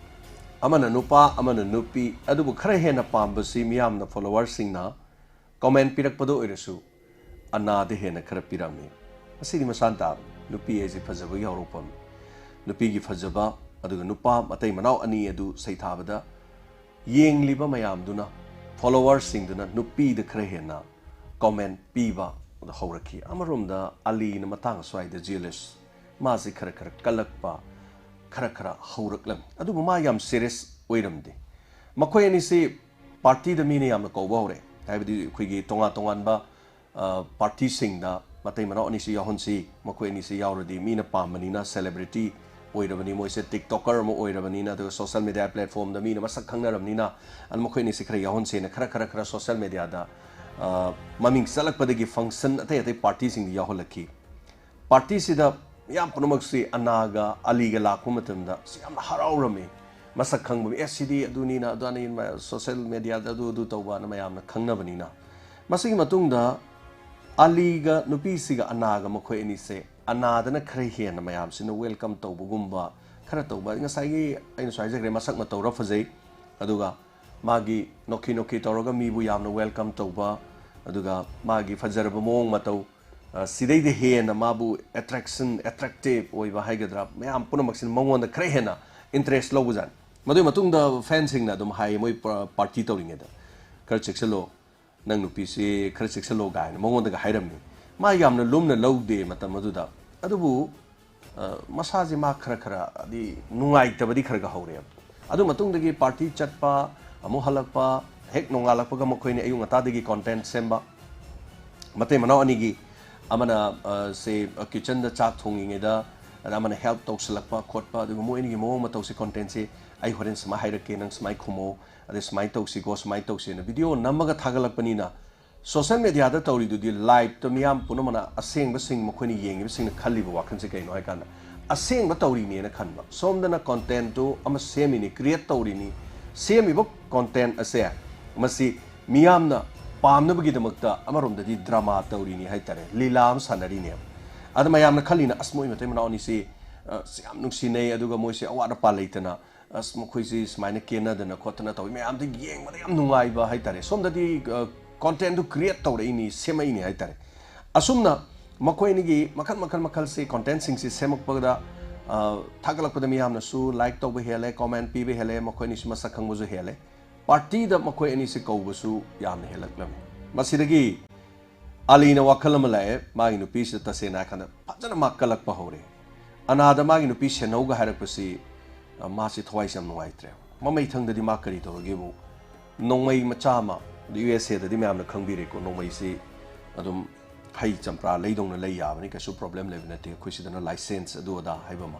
ꯑꯃꯅ ꯅꯨꯄꯥ, ꯑꯃꯅ ꯅꯨꯄꯤ, ꯑꯗꯨꯕꯨ ꯈꯔ ꯍꯦꯟꯅ ꯄꯥꯝꯕꯁꯤ ꯃꯤꯌꯥꯝꯅ, followerꯁꯤꯡꯅ comment ꯄꯤꯔꯛꯄꯗ ꯑꯣꯏꯔꯁꯨ ꯑꯅꯥꯗ ꯍꯦꯟꯅ ꯈꯔ ꯄꯤꯔꯝꯃꯤ꯫ ꯃꯁꯤꯗꯤ ꯃꯁꯥꯅ ꯇꯥꯕꯅꯤ꯫ ꯅꯨꯄꯤ ꯍꯥꯏꯁꯤ ꯐꯖꯕꯒꯤ ꯍꯧꯔꯛꯐꯝꯅꯤ꯫ ꯅꯨꯄꯤꯒꯤ ꯐꯖꯕ, ꯑꯗꯨꯒ ꯅꯨꯄꯥ ꯃꯇꯩ ꯃꯅꯥꯎ ꯑꯅꯤ ꯑꯗꯨ ꯁꯩꯊꯥꯕꯗ ꯌꯦꯡꯂꯤꯕ ꯃꯌꯥꯝꯗꯨꯅ, followerꯁꯤꯡꯗꯨꯅ ꯅꯨꯄꯤꯗ ꯈꯔ ꯍꯦꯟꯅ comment ꯄꯤꯕ ꯍꯧꯔꯛꯈꯤ꯫ ꯑꯃꯔꯣꯝꯗ ꯑꯂꯤꯅ ꯃꯇꯥꯡ ꯑꯁ꯭ꯋꯥꯏꯗ jealous, ꯃꯥꯁꯤ ꯈꯔ ꯈꯔ ꯀꯜꯂꯛꯄ, ꯈꯔ ꯈꯔ ꯍꯧꯔꯛꯂꯝꯃꯤ꯫ ꯑꯗꯨꯕꯨ ꯃꯥ ꯌꯥꯝ serious ꯑꯣꯏꯔꯝꯗꯦ꯫ ꯃꯈꯣꯏ ꯑꯅꯤꯁꯤ partyꯗ ꯃꯤꯅ ꯌꯥꯝꯅ ꯀꯧꯕ ꯍꯧꯔꯦ꯫ ꯍꯥꯏꯕꯗꯤ ꯑꯩꯈꯣꯏꯒꯤ ꯇꯣꯉꯥꯟ ꯇꯣꯉꯥꯟꯕ, ꯑ, partyꯁꯤꯡꯗ ꯃꯇꯩ ꯃꯅꯥꯎ ꯑꯅꯤꯁꯤ ꯌꯥꯎꯍꯟꯁꯤ, ꯃꯈꯣꯏ ꯑꯅꯤꯁꯤ ꯌꯥꯎꯔꯗꯤ ꯃꯤꯅ ꯄꯥꯝꯕꯅꯤꯅ, celebrity ꯑꯣꯏꯔꯕꯅꯤ, ꯃꯣꯏꯁꯦ TikToker ꯑꯃ ꯑꯣꯏꯔꯕꯅꯤꯅ, ꯑꯗꯨꯒ social media platformꯗ ꯃꯤꯅ ꯃꯁꯛ ꯈꯪꯅꯔꯕꯅꯤꯅ, ꯑꯗꯨ ꯃꯈꯣꯏ ꯑꯅꯤꯁꯤ ꯈꯔ ꯌꯥꯎꯍꯟꯁꯦꯅ ꯈꯔ, ꯈꯔ, ꯈꯔ social mediaꯗ, ꯑ, ꯃꯃꯤꯡ ꯆꯠꯂꯛꯄꯗꯒꯤ function ꯑꯇꯩ ꯑꯇꯩ partyꯁꯤꯡꯗ ꯌꯥꯎꯍꯜꯂꯛꯈꯤ꯫ Partyꯁꯤꯗ ꯃꯤꯌꯥꯝ ꯄꯨꯝꯅꯃꯛꯁꯤ ꯑꯅꯥꯒ ꯑꯂꯤꯒ ꯂꯥꯛꯄ ꯃꯇꯝꯗ ꯁꯤ ꯌꯥꯝꯅ ꯍꯔꯥꯎꯔꯝꯃꯤ꯫ ꯃꯁꯛ ꯈꯪꯕ ꯃꯤ, "ꯑꯦ, ꯁꯤꯗꯤ ꯑꯗꯨꯅꯤꯅ, ꯑꯗꯨꯅꯤ, social mediaꯗ ꯑꯗꯨ, ꯑꯗꯨ ꯇꯧꯕꯅ" ꯃꯌꯥꯝꯅ ꯈꯪꯅꯕꯅꯤꯅ꯫ ꯃꯁꯤꯒꯤ ꯃꯇꯨꯡꯗ ꯑꯂꯤꯒ ꯅꯨꯄꯤꯁꯤꯒ ꯑꯅꯥꯒ ꯃꯈꯣꯏ ꯑꯅꯤꯁꯦ, ꯑꯅꯥꯗꯅ ꯈꯔ ꯍꯦꯟꯅ ꯃꯌꯥꯝꯁꯤꯅ welcome ꯇꯧꯕꯒꯨꯝꯕ ꯈꯔ ꯇꯧꯕ꯫ ꯉꯁꯥꯏꯒꯤ ꯑꯩꯅꯁꯨ ꯍꯥꯏꯖꯈ꯭ꯔꯦ, ꯃꯁꯛ ꯃꯇꯧꯔ ꯐꯖꯩ, ꯑꯗꯨꯒ ꯃꯥꯒꯤ ꯅꯣꯛꯈꯤ ꯅꯣꯛꯈꯤ ꯇꯧꯔꯒ ꯃꯤꯕꯨ ꯌꯥꯝꯅ welcome ꯇꯧꯕ, ꯑꯗꯨꯒ ꯃꯥꯒꯤ ꯐꯖꯔꯕ ꯃꯑꯣꯡ ꯃꯇꯧ, ꯑ, ꯁꯤꯗꯩꯗ ꯍꯦꯟꯅ ꯃꯥꯕꯨ attraction, attractive ꯑꯣꯏꯕ ꯍꯥꯏꯒꯗ꯭ꯔꯥ, ꯃꯌꯥꯝ ꯄꯨꯝꯅꯃꯛꯁꯤꯅ ꯃꯉꯣꯟꯗ ꯈꯔ ꯍꯦꯟꯅ interest ꯂꯧꯕꯖꯥꯠꯅꯤ꯫ ꯃꯗꯨꯒꯤ ꯃꯇꯨꯡꯗ fanꯁꯤꯡꯅ ꯑꯗꯨꯝ ꯍꯥꯏ, ꯃꯣꯏ ꯄ-, party ꯇꯧꯔꯤꯉꯩꯗ, "ꯈꯔ ꯆꯦꯛꯁꯤꯜꯂꯣ, ꯅꯪ ꯅꯨꯄꯤꯁꯤ ꯈꯔ ꯆꯦꯛꯁꯤꯜꯂꯣ" ꯀꯥꯏꯅ ꯃꯉꯣꯟꯗꯒ ꯍꯥꯏꯔꯝꯃꯤ꯫ ꯃꯥ ꯌꯥꯝꯅ ꯂꯨꯝꯅ ꯂꯧꯗꯦ ꯃꯇꯝ ꯑꯗꯨꯗ꯫ ꯑꯗꯨꯕꯨ, ꯑ, ꯃꯁꯥꯁꯦ ꯃꯥ ꯈꯔ ꯈꯔ ꯍꯥꯏꯗꯤ ꯅꯨꯡꯉꯥꯏꯇꯕꯗꯤ ꯈꯔ ꯈꯔ ꯍꯧꯔꯛꯑꯦꯕ꯫ ꯑꯗꯨ ꯃꯇꯨꯡꯗꯒꯤ party ꯆꯠꯄ, ꯑꯃꯨꯛ ꯍꯜꯂꯛꯄ, ꯍꯦꯛ ꯅꯣꯡꯉꯥꯜꯂꯛꯄꯒ ꯃꯈꯣꯏꯅ ꯑꯌꯨꯛ ꯉꯟꯇꯥꯗꯒꯤ content ꯁꯦꯝꯕ꯫ ꯃꯇꯩ ꯃꯅꯥꯎ ꯑꯅꯤꯒꯤ ꯑꯃꯅ, ꯑ, ꯁꯦ, ꯑ, kitchenꯗ ꯆꯥꯛ ꯊꯣꯡꯉꯤꯉꯩꯗ ꯑꯗ ꯑꯃꯅ help ꯇꯧꯁꯜꯂꯛꯄ ꯈꯣꯠꯄ, ꯑꯗꯨꯒ ꯃꯣꯏ ꯑꯅꯤꯒꯤ ꯃꯑꯣꯡ ꯃꯇꯧꯁꯦ, contentꯁꯦ ꯑꯩ ꯍꯣꯔꯦꯟ ꯁꯨꯃꯥꯏꯅ ꯍꯥꯏꯔꯛꯀꯦ, ꯅꯪ ꯁꯨꯃꯥꯏꯅ ꯈꯨꯝꯃꯣ, ꯑꯗꯩ ꯁꯨꯃꯥꯏꯅ ꯇꯧꯁꯤꯀꯣ, ꯁꯨꯃꯥꯏꯅ ꯇꯧꯁꯦꯅ video ꯅꯝꯃꯒ ꯊꯥꯒꯠꯂꯛꯄꯅꯤꯅ, social mediaꯗ ꯇꯧꯔꯤꯗꯨꯗꯤ liveꯇ ꯃꯤꯌꯥꯝ ꯄꯨꯝꯅꯃꯛꯅ, ꯑꯁꯦꯡꯕꯁꯤꯡ, ꯃꯈꯣꯏꯅ ꯌꯦꯡꯉꯤꯕꯁꯤꯡꯅ ꯈꯜꯂꯤꯕ ꯋꯥꯈꯜꯁꯦ ꯀꯩꯅꯣ ꯍꯥꯏ ꯀꯥꯟꯗ, ꯑꯁꯦꯡꯕ ꯇꯧꯔꯤꯅꯦꯅ ꯈꯟꯕ꯫ ꯁꯣꯝꯗꯅ contentꯇꯨ ꯑꯃ ꯁꯦꯝꯃꯤꯅꯤ, create ꯇꯧꯔꯤꯅꯤ꯫ ꯁꯦꯝꯃꯤꯕ content ꯑꯁꯦ, ꯃꯁꯤ ꯃꯤꯌꯥꯝꯅ ꯄꯥꯝꯅꯕꯒꯤꯗꯃꯛꯇ ꯑꯃꯔꯣꯝꯗꯗꯤ drama ꯇꯧꯔꯤꯅꯤ ꯍꯥꯏ ꯇꯥꯔꯦ, ꯂꯤꯂꯥ ꯑꯃ ꯁꯥꯟꯅꯔꯤꯅꯦꯕ꯫ ꯑꯗ ꯃꯌꯥꯝꯅ ꯈꯜꯂꯤꯅ, "ꯑꯁ, ꯃꯣꯏ ꯃꯇꯩ ꯃꯅꯥꯎ ꯑꯅꯤꯁꯤ, ꯑ, ꯌꯥꯝ ꯅꯨꯡꯁꯤꯅꯩ, ꯑꯗꯨꯒ ꯃꯣꯏꯁꯦ ꯑꯋꯥꯠ ꯑꯄꯥ ꯂꯩꯇꯅ, ꯑꯁ, ꯃꯈꯣꯏꯁꯤ ꯁꯨꯃꯥꯏꯅ ꯀꯦꯟꯅꯗꯅ ꯈꯣꯠꯇꯅ ꯇꯧꯏ ꯃꯌꯥꯝꯗ ꯌꯦꯡꯕꯗ ꯌꯥꯝ ꯅꯨꯡꯉꯥꯏꯕ ꯍꯥꯏꯇꯥꯔꯦ꯫ ꯁꯣꯝꯗꯗꯤ ꯀꯣꯟꯇꯦꯟꯗꯨ ꯀ꯭ꯔꯤꯌꯦꯠ ꯇꯧꯔꯛꯏꯅꯤ, ꯁꯦꯝꯃꯛꯏꯅꯤ ꯍꯥꯏꯇꯥꯔꯦ꯫ ꯑꯁꯨꯝꯅ ꯃꯈꯣꯏ ꯑꯅꯤꯒꯤ ꯃꯈꯜ ꯃꯈꯜ ꯃꯈꯜꯁꯤ, ꯀꯣꯟꯇꯦꯟꯁꯤꯡꯁꯤ ꯁꯦꯝꯃꯛꯄꯗ, ꯑ, ꯊꯥꯒꯠꯂꯛꯄꯗ ꯃꯤꯌꯥꯝꯅꯁꯨ ꯂꯥꯏꯛ ꯇꯧꯕ ꯍꯦꯜꯂꯦ, ꯀꯣꯃꯦꯟ ꯄꯤꯕ ꯍꯦꯜꯂꯦ, ꯃꯈꯣꯏ ꯑꯅꯤꯁꯨ ꯃꯁꯛ ꯈꯪꯕꯁꯨ ꯍꯦꯜꯂꯦ꯫ ꯄꯥꯔꯇꯤꯗ ꯃꯈꯣꯏ ꯑꯅꯤꯁꯤ ꯀꯧꯕꯁꯨ ꯌꯥꯝꯅ ꯍꯦꯜꯂꯛꯂꯝꯃꯤ꯫ ꯃꯁꯤꯗꯒꯤ ꯑꯂꯤꯅ ꯋꯥꯈꯜ ꯑꯃ ꯂꯥꯛꯑꯦ, ꯃꯥꯒꯤ ꯅꯨꯄꯤꯁꯤꯗ ꯇꯁꯦꯡꯅ ꯍꯥꯏꯔꯀꯥꯟꯗ ꯐꯖꯅ ꯃꯥ ꯀꯜꯂꯛꯄ ꯍꯧꯔꯦ꯫ ꯑꯅꯥꯗ ꯃꯥꯒꯤ ꯅꯨꯄꯤ ꯁꯦꯟꯅꯧꯒ ꯍꯥꯏꯔꯛꯄꯁꯤ, ꯑ, ꯃꯥꯁꯤ ꯊꯋꯥꯏꯁꯦ ꯌꯥꯝ ꯅꯨꯡꯉꯥꯏꯇ꯭ꯔꯦ꯫ ꯃꯃꯩꯊꯪꯗꯗꯤ ꯃꯥ ꯀꯔꯤ ꯇꯧꯔꯒꯦꯕꯨ, ꯅꯣꯡꯃꯩ ꯃꯆꯥ ꯑꯃ, ꯌꯨ ꯑꯦꯁ ꯑꯦꯗꯗꯤ ꯃꯌꯥꯝꯅ ꯈꯪꯕꯤꯔꯦꯀꯣ, ꯅꯣꯡꯃꯩꯁꯤ ꯑꯗꯨꯝ ꯍꯩ ꯆꯝꯄ꯭ꯔꯥ ꯂꯩꯗꯧꯅ ꯂꯩ ꯌꯥꯕꯅꯤ, ꯀꯩꯁꯨ ꯄ꯭ꯔꯣꯕ꯭ꯂꯦꯝ ꯂꯩꯕ ꯅꯠꯇꯦ꯫ ꯑꯩꯈꯣꯏ ꯁꯤꯗꯅ ꯂꯥꯏꯁꯦꯟꯁ ꯑꯗꯨ ꯑꯗꯥ ꯍꯥꯏꯕ ꯑꯃ,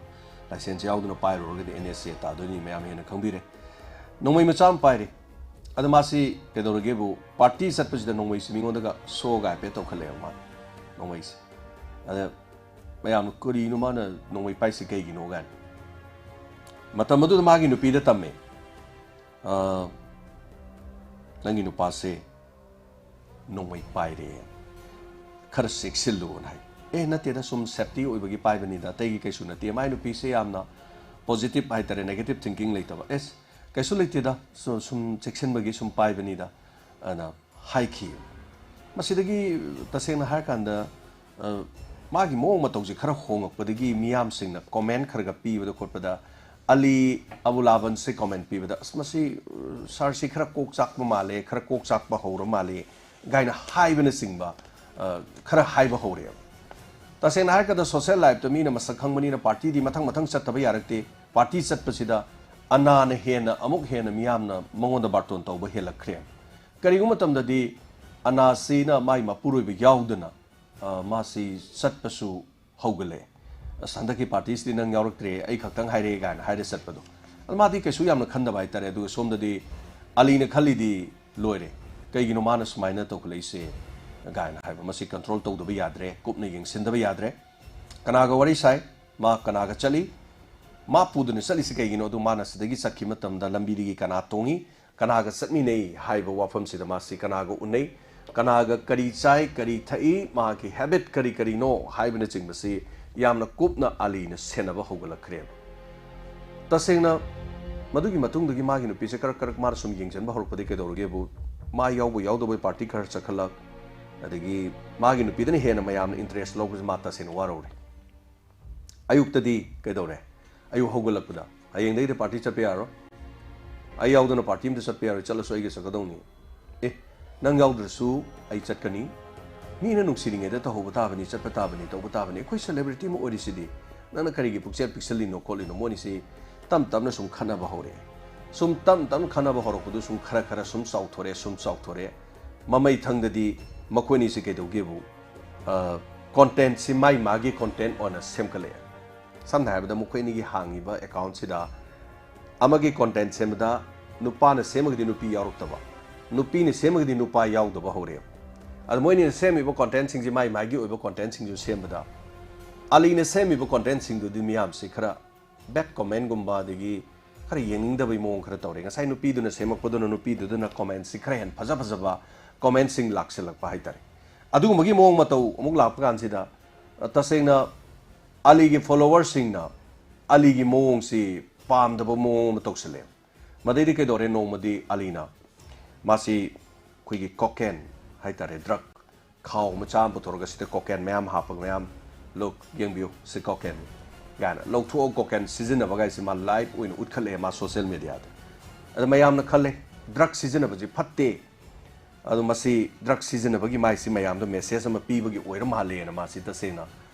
ꯂꯥꯏꯁꯦꯟꯁ ꯌꯥꯎꯗꯅ ꯄꯥꯏꯔꯨꯔꯒꯗꯤ ꯑꯦꯟ ꯑꯦꯁ ꯑꯦ ꯇꯥꯗꯣꯏꯅꯤ, ꯃꯌꯥꯝ ꯍꯦꯟꯅ ꯈꯪꯕꯤꯔꯦ꯫ ꯅꯣꯡꯃꯩ ꯃꯆꯥ ꯑꯃ ꯄꯥꯏꯔꯦ꯫ ꯑꯗ ꯃꯥꯁꯤ ꯀꯩꯗꯧꯔꯒꯦꯕꯨ, ꯄꯥꯔꯇꯤ ꯆꯠꯄꯁꯤꯗ ꯅꯣꯡꯃꯩꯁꯤ ꯃꯤꯉꯣꯟꯗꯒ ꯁꯣꯒ ꯍꯥꯏꯐꯦꯠ ꯇꯧꯈꯠꯂꯛꯑꯦꯕ ꯃꯥꯅ, ꯅꯣꯡꯃꯩꯁꯤ꯫ ꯑꯗ ꯃꯌꯥꯝꯅ, "ꯀꯔꯤꯅꯣ ꯃꯥꯅ ꯅꯣꯡꯃꯩ ꯄꯥꯏꯁꯤ ꯀꯩꯒꯤꯅꯣ?" ꯀꯥꯏꯅ꯫ ꯃꯇꯝ ꯑꯗꯨꯗ ꯃꯥꯒꯤ ꯅꯨꯄꯤꯗ ꯇꯝꯃꯦ, "ꯑ, ꯅꯪꯒꯤ ꯅꯨꯄꯥꯁꯦ ꯅꯣꯡꯃꯩ ꯄꯥꯏꯔꯦ, ꯈꯔ ꯆꯦꯛꯁꯤꯜꯂꯨꯅ" ꯍꯥꯏ꯫ "ꯑꯦ, ꯅꯠꯇꯦꯗ, ꯁꯨꯝ ꯁꯦꯐꯇꯤ ꯑꯣꯏꯕꯒꯤ ꯄꯥꯏꯕꯅꯤꯗ, ꯑꯇꯩꯒꯤ ꯀꯩꯁꯨ ꯅꯠꯇꯦ"꯫ ꯃꯥꯏ ꯅꯨꯄꯤꯁꯦ ꯌꯥꯝꯅ ꯄꯣꯖꯤꯇꯤꯚ ꯍꯥꯏꯇꯥꯔꯦ, ꯅꯦꯒꯦꯇꯤꯚ ꯊꯤꯡꯀꯤꯡ ꯂꯩꯇꯕ꯫ "ꯑꯦꯁ, ꯀꯩꯁꯨ ꯂꯩꯇꯦꯗ, ꯁꯨ-, ꯁꯨꯝ ꯆꯦꯛꯁꯤꯟꯕꯒꯤ ꯁꯨꯝ ꯄꯥꯏꯕꯅꯤꯗ" ꯑꯅ ꯍꯥꯏꯈꯤ꯫ ꯃꯁꯤꯗꯒꯤ ꯇꯁꯦꯡꯅ ꯍꯥꯏꯔꯀꯥꯟꯗ, ꯑ, ꯃꯥꯒꯤ ꯃꯑꯣꯡ ꯃꯇꯧꯁꯦ ꯈꯔ ꯍꯣꯡꯉꯛꯄꯗꯒꯤ ꯃꯤꯌꯥꯝꯁꯤꯡꯅ ꯀꯣꯃꯦꯟ ꯈꯔꯒ ꯄꯤꯕꯗ ꯈꯣꯠꯄꯗ, "ꯑꯂꯤ ꯑꯕꯨ ꯂꯥꯕꯟꯁꯦ" ꯀꯣꯃꯦꯟ ꯄꯤꯕꯗ, "ꯑꯁ, ꯃꯁꯤ, ꯑ, ꯁꯥꯔꯁꯤ ꯈꯔ ꯀꯣꯛ ꯆꯥꯛꯄ ꯃꯥꯜꯂꯦ, ꯈꯔ ꯀꯣꯛ ꯆꯥꯛꯄ ꯍꯧꯔ ꯃꯥꯜꯂꯦ" ꯀꯥꯏꯅ ꯍꯥꯏꯕꯅꯆꯤꯡꯕ, ꯑ, ꯈꯔ ꯍꯥꯏꯕ ꯍꯧꯔꯛꯑꯦꯕ꯫ ꯇꯁꯦꯡꯅ ꯍꯥꯏꯔꯀꯥꯟꯗ ꯁꯣꯁꯦꯜ ꯂꯥꯏꯐꯇ ꯃꯤꯅ ꯃꯁꯛ ꯈꯪꯕꯅꯤꯅ ꯄꯥꯔꯇꯤꯗꯤ ꯃꯊꯪ ꯃꯊꯪ ꯆꯠꯇꯕ ꯌꯥꯔꯛꯇꯦ꯫ ꯄꯥꯔꯇꯤ ꯆꯠꯄꯁꯤꯗ ꯑꯅꯥꯅ ꯍꯦꯟꯅ, ꯑꯃꯨꯛ ꯍꯦꯟꯅ ꯃꯤꯌꯥꯝꯅ ꯃꯉꯣꯟꯗ ꯕꯥꯔꯇꯣꯟ ꯇꯧꯕ ꯍꯦꯜꯂꯛꯈ꯭ꯔꯦ꯫ ꯀꯔꯤꯒꯨꯝꯕ ꯃꯇꯝꯗꯗꯤ ꯑꯅꯥꯁꯤꯅ ꯃꯥꯏ ꯃꯄꯨꯔꯣꯏꯕ ꯌꯥꯎꯗꯅ, ꯑ, ꯃꯥꯁꯤ ꯆꯠꯄꯁꯨ ꯍꯧꯒꯠꯂꯛꯑꯦ꯫ "ꯑꯁ, ꯍꯟꯗꯛꯀꯤ ꯄꯥꯔꯇꯤꯁꯤꯗꯤ ꯅꯪ ꯌꯥꯎꯔꯛꯇ꯭ꯔꯦ, ꯑꯩ ꯈꯛꯇꯪ ꯍꯥꯏꯔꯛꯑꯦ" ꯀꯥꯏꯅ ꯍꯥꯏꯔ ꯆꯠꯄꯗꯣ꯫ ꯑꯗꯨ ꯃꯥꯗꯤ ꯀꯩꯁꯨ ꯌꯥꯝꯅ ꯈꯟꯗꯕ ꯍꯥꯏꯇꯥꯔꯦ꯫ ꯑꯗꯨꯒ ꯁꯣꯝꯗꯗꯤ ꯑꯂꯤꯅ ꯈꯜꯂꯤꯗꯤ, "ꯂꯣꯏꯔꯦ, ꯀꯩꯒꯤꯅꯣ ꯃꯥꯅ ꯁꯨꯃꯥꯏꯅ ꯇꯧꯈꯠꯂꯛꯏꯁꯦ?" ꯀꯥꯏꯅ ꯍꯥꯏꯕ꯫ ꯃꯁꯤ ꯀꯟꯇ꯭ꯔꯣꯜ ꯇꯧꯗꯕ ꯌꯥꯗ꯭ꯔꯦ, ꯀꯨꯞꯅ ꯌꯦꯡꯁꯤꯟꯗꯕ ꯌꯥꯗ꯭ꯔꯦ꯫ ꯀꯅꯥꯒ ꯋꯥꯔꯤ ꯁꯥꯏ? ꯃꯥ ꯀꯅꯥꯒ ꯆꯠꯂꯤ? ꯃꯥ ꯄꯨꯗꯨꯅ ꯆꯠꯂꯤꯁꯤ ꯀꯩꯒꯤꯅꯣ? ꯑꯗꯨ ꯃꯥꯅ ꯁꯤꯗꯒꯤ ꯆꯠꯈꯤꯕ ꯃꯇꯝꯗ ꯂꯝꯕꯤꯗꯒꯤ ꯀꯅꯥ ꯇꯣꯡꯉꯤ? ꯀꯅꯥꯒ ꯆꯠꯃꯤꯟꯅꯩ ꯍꯥꯏꯕ ꯋꯥꯐꯝꯁꯤꯗ ꯃꯥꯁꯤ ꯀꯅꯥꯒ ꯎꯅꯩ, ꯀꯅꯥꯒ ꯀꯔꯤ ꯆꯥꯏ, ꯀꯔꯤ ꯊꯛꯏ, ꯃꯍꯥꯛꯀꯤ ꯍꯦꯕꯤꯠ ꯀꯔꯤ ꯀꯔꯤꯅꯣ ꯍꯥꯏꯕꯅꯆꯤꯡꯕꯁꯤ ꯌꯥꯝꯅ ꯀꯨꯞꯅ ꯑꯂꯤꯅ ꯁꯦꯟꯅꯕ ꯍꯧꯒꯠꯂꯛꯈ꯭ꯔꯦꯕ꯫ ꯇꯁꯦꯡꯅ ꯃꯗꯨꯒꯤ ꯃꯇꯨꯡꯗꯒꯤ ꯃꯥꯒꯤ ꯅꯨꯄꯤꯁꯦ ꯀꯔꯛ ꯀꯔꯛ ꯃꯥꯅ ꯁꯨꯝ ꯌꯦꯡꯁꯤꯟꯕ ꯍꯧꯔꯛꯄꯗꯒꯤ ꯀꯩꯗꯧꯔꯒꯦꯕꯨ, ꯃꯥ ꯌꯥꯎꯕ ꯌꯥꯎꯗꯕꯩ ꯄꯥꯔꯇꯤ ꯈꯔ ꯆꯠꯈꯠꯂꯛ, ꯑꯗꯒꯤ ꯃꯥꯒꯤ ꯅꯨꯄꯤꯗꯅ ꯍꯦꯟꯅ ꯃꯌꯥꯝꯅ ꯏꯟꯇꯔꯦꯁ ꯂꯧꯕꯁꯦ ꯃꯥ ꯇꯁꯦꯡꯅ ꯋꯥꯔꯧꯔꯦ꯫ ꯑꯌꯨꯛꯇꯗꯤ ꯀꯩꯗꯧꯔꯦ? ꯑꯌꯨꯛ ꯍꯧꯒꯠꯂꯛꯄꯗ, "ꯍꯌꯦꯡꯗꯒꯤꯗꯤ ꯄꯥꯔꯇꯤ ꯆꯠꯄ ꯌꯥꯔꯣꯏ, ꯑꯩ ꯌꯥꯎꯗꯅ ꯄꯥꯔꯇꯤ ꯑꯝꯇ ꯆꯠꯄ ꯌꯥꯔꯣꯏ, ꯆꯠꯂꯁꯨ ꯑꯩꯒ ꯆꯠꯀꯗꯧꯅꯤ"꯫ ꯑꯦ, ꯅꯪ ꯌꯥꯎꯗ꯭ꯔꯁꯨ ꯑꯩ ꯆꯠꯀꯅꯤ, ꯃꯤꯅ ꯅꯨꯡꯁꯤꯔꯤꯉꯩꯗ ꯇꯧꯍꯧꯕ ꯇꯥꯕꯅꯤ, ꯆꯠꯄ ꯇꯥꯕꯅꯤ, ꯇꯧꯕ ꯇꯥꯕꯅꯤ, ꯑꯩꯈꯣꯏ ꯁꯦꯂꯦꯕ꯭ꯔꯤꯇꯤ ꯑꯃ ꯑꯣꯏꯔꯤꯁꯤꯗꯤ, ꯅꯪꯅ ꯀꯔꯤꯒꯤ ꯄꯨꯛꯆꯦꯜ ꯄꯤꯛꯁꯜꯂꯤꯅꯣ ꯈꯣꯠꯂꯤꯅꯣ? ꯃꯣꯏꯅꯤꯁꯤ ꯇꯞ ꯇꯞꯅ ꯁꯨꯝ ꯈꯠꯅꯕ ꯍꯧꯔꯛꯑꯦ꯫ ꯁꯨꯝ ꯇꯞ ꯇꯞꯅ ꯈꯠꯅꯕ ꯍꯧꯔꯛꯄꯗꯨ ꯁꯨꯝ ꯈꯔ ꯈꯔ ꯁꯨꯝ ꯆꯥꯎꯊꯣꯔꯛꯑꯦ, ꯁꯨꯝ ꯆꯥꯎꯊꯣꯔꯛꯑꯦ꯫ ꯃꯃꯩꯊꯪꯗꯗꯤ ꯃꯈꯣꯏꯅꯤꯁꯤ ꯀꯩꯗꯧꯒꯦꯕꯨ, ꯑ, ꯀꯣꯟꯇꯦꯟꯁꯤ ꯃꯥꯏ ꯃꯥꯒꯤ ꯀꯣꯟꯇꯦꯟ ꯑꯣꯏꯅ ꯁꯦꯝꯒꯠꯂꯛꯑꯦ꯫ ꯁꯝꯅ ꯍꯥꯏꯔꯕꯗ ꯃꯈꯣꯏ ꯑꯅꯤꯒꯤ ꯍꯥꯡꯉꯤꯕ ꯑꯦꯀꯥꯎꯟꯁꯤꯗ ꯑꯃꯒꯤ ꯀꯣꯟꯇꯦꯟ ꯁꯦꯝꯕꯗ ꯅꯨꯄꯥꯅ ꯁꯦꯝꯃꯒꯗꯤ ꯅꯨꯄꯤ ꯌꯥꯎꯔꯛꯇꯕ, ꯅꯨꯄꯤꯅ ꯁꯦꯝꯃꯒꯗꯤ ꯅꯨꯄꯥ ꯌꯥꯎꯗꯕ ꯍꯧꯔꯛꯑꯦ꯫ ꯑꯗ ꯃꯣꯏꯅ ꯁꯦꯝꯃꯤꯕ ꯀꯣꯟꯇꯦꯟꯁꯤꯡꯁꯤ ꯃꯥꯏ ꯃꯥꯒꯤ ꯑꯣꯏꯕ ꯀꯣꯟꯇꯦꯟꯁꯤꯡꯁꯨ ꯁꯦꯝꯕꯗ ꯑꯂꯤꯅ ꯁꯦꯝꯃꯤꯕ ꯀꯣꯟꯇꯦꯟꯁꯤꯡꯗꯨꯗꯤ ꯃꯤꯌꯥꯝꯁꯤ ꯈꯔ ꯕꯦꯠ ꯀꯣꯃꯦꯟꯒꯨꯝꯕ ꯑꯗꯒꯤ ꯈꯔ ꯌꯦꯡꯅꯤꯡꯗꯕꯩ ꯃꯑꯣꯡ ꯈꯔ ꯇꯧꯔꯦ꯫ ꯉꯁꯥꯏ ꯅꯨꯄꯤꯗꯨꯅ ꯁꯦꯝꯃꯛꯄꯗꯨꯅ ꯅꯨꯄꯤꯗꯨꯗꯅ ꯀꯣꯃꯦꯟꯁꯤ ꯈꯔ ꯍꯦꯟꯅ ꯐꯖ ꯐꯖꯕ ꯀꯣꯃꯦꯟꯁꯤꯡ ꯂꯥꯛꯁꯤꯜꯂꯛꯄ ꯍꯥꯏꯇꯥꯔꯦ꯫ ꯑꯗꯨꯒꯨꯝꯕꯒꯤ ꯃꯑꯣꯡ ꯃꯇꯧ ꯑꯃꯨꯛ ꯂꯥꯛꯄ ꯀꯥꯟꯁꯤꯗ, ꯑ, ꯇꯁꯦꯡꯅ ꯑꯂꯤꯒꯤ ꯐꯣꯂꯣꯋꯔꯁꯤꯡꯅ ꯑꯂꯤꯒꯤ ꯃꯑꯣꯡꯁꯤ ꯄꯥꯝꯗꯕ ꯃꯑꯣꯡ ꯑꯃ ꯇꯧꯁꯤꯜꯂꯦ꯫ ꯃꯗꯩꯗꯤ ꯀꯩꯗꯧꯔꯦ, ꯅꯣꯡꯃꯗꯤ ꯑꯂꯤꯅ ꯃꯥꯁꯤ ꯑꯩꯈꯣꯏꯒꯤ ꯀꯣꯀꯦꯟ ꯍꯥꯏꯇꯥꯔꯦ, ꯗ꯭ꯔꯛ ꯈꯥꯎ ꯃꯆꯥ ꯑꯃ ꯄꯨꯊꯣꯔꯒ ꯁꯤꯗ ꯀꯣꯀꯦꯟ ꯃꯌꯥꯝ ꯍꯥꯞꯄꯒ, "ꯃꯌꯥꯝ, ꯂꯨꯛ, ꯌꯦꯡꯕꯤꯌꯨ, ꯁꯤ ꯀꯣꯀꯦꯟ" ꯀꯥꯏꯅ ꯂꯧꯊꯣꯛꯑꯒ ꯀꯣꯀꯦꯟ ꯁꯤꯖꯤꯟꯅꯕ ꯀꯥꯏꯁꯦ ꯃꯥ ꯂꯥꯏꯚ ꯑꯣꯏꯅ ꯎꯠꯈꯠꯂꯛꯑꯦ ꯃꯥ ꯁꯣꯁꯦꯜ ꯃꯦꯗꯤꯌꯥꯗ꯫ ꯑꯗ ꯃꯌꯥꯝꯅ ꯈꯜꯂꯦ, ꯗ꯭ꯔꯛ ꯁꯤꯖꯤꯟꯅꯕꯁꯤ ꯐꯠꯇꯦ, ꯑꯗꯣ ꯃꯁꯤ ꯗ꯭ꯔꯛ ꯁꯤꯖꯤꯟꯅꯕꯒꯤ ꯃꯥꯏꯁꯤ ꯃꯌꯥꯝꯗ ꯃꯦꯁꯦꯖ ꯑꯃ ꯄꯤꯕꯒꯤ ꯑꯣꯏꯔ ꯃꯥꯜꯂꯦꯅ ꯃꯥꯁꯤ ꯇꯁꯦꯡꯅ,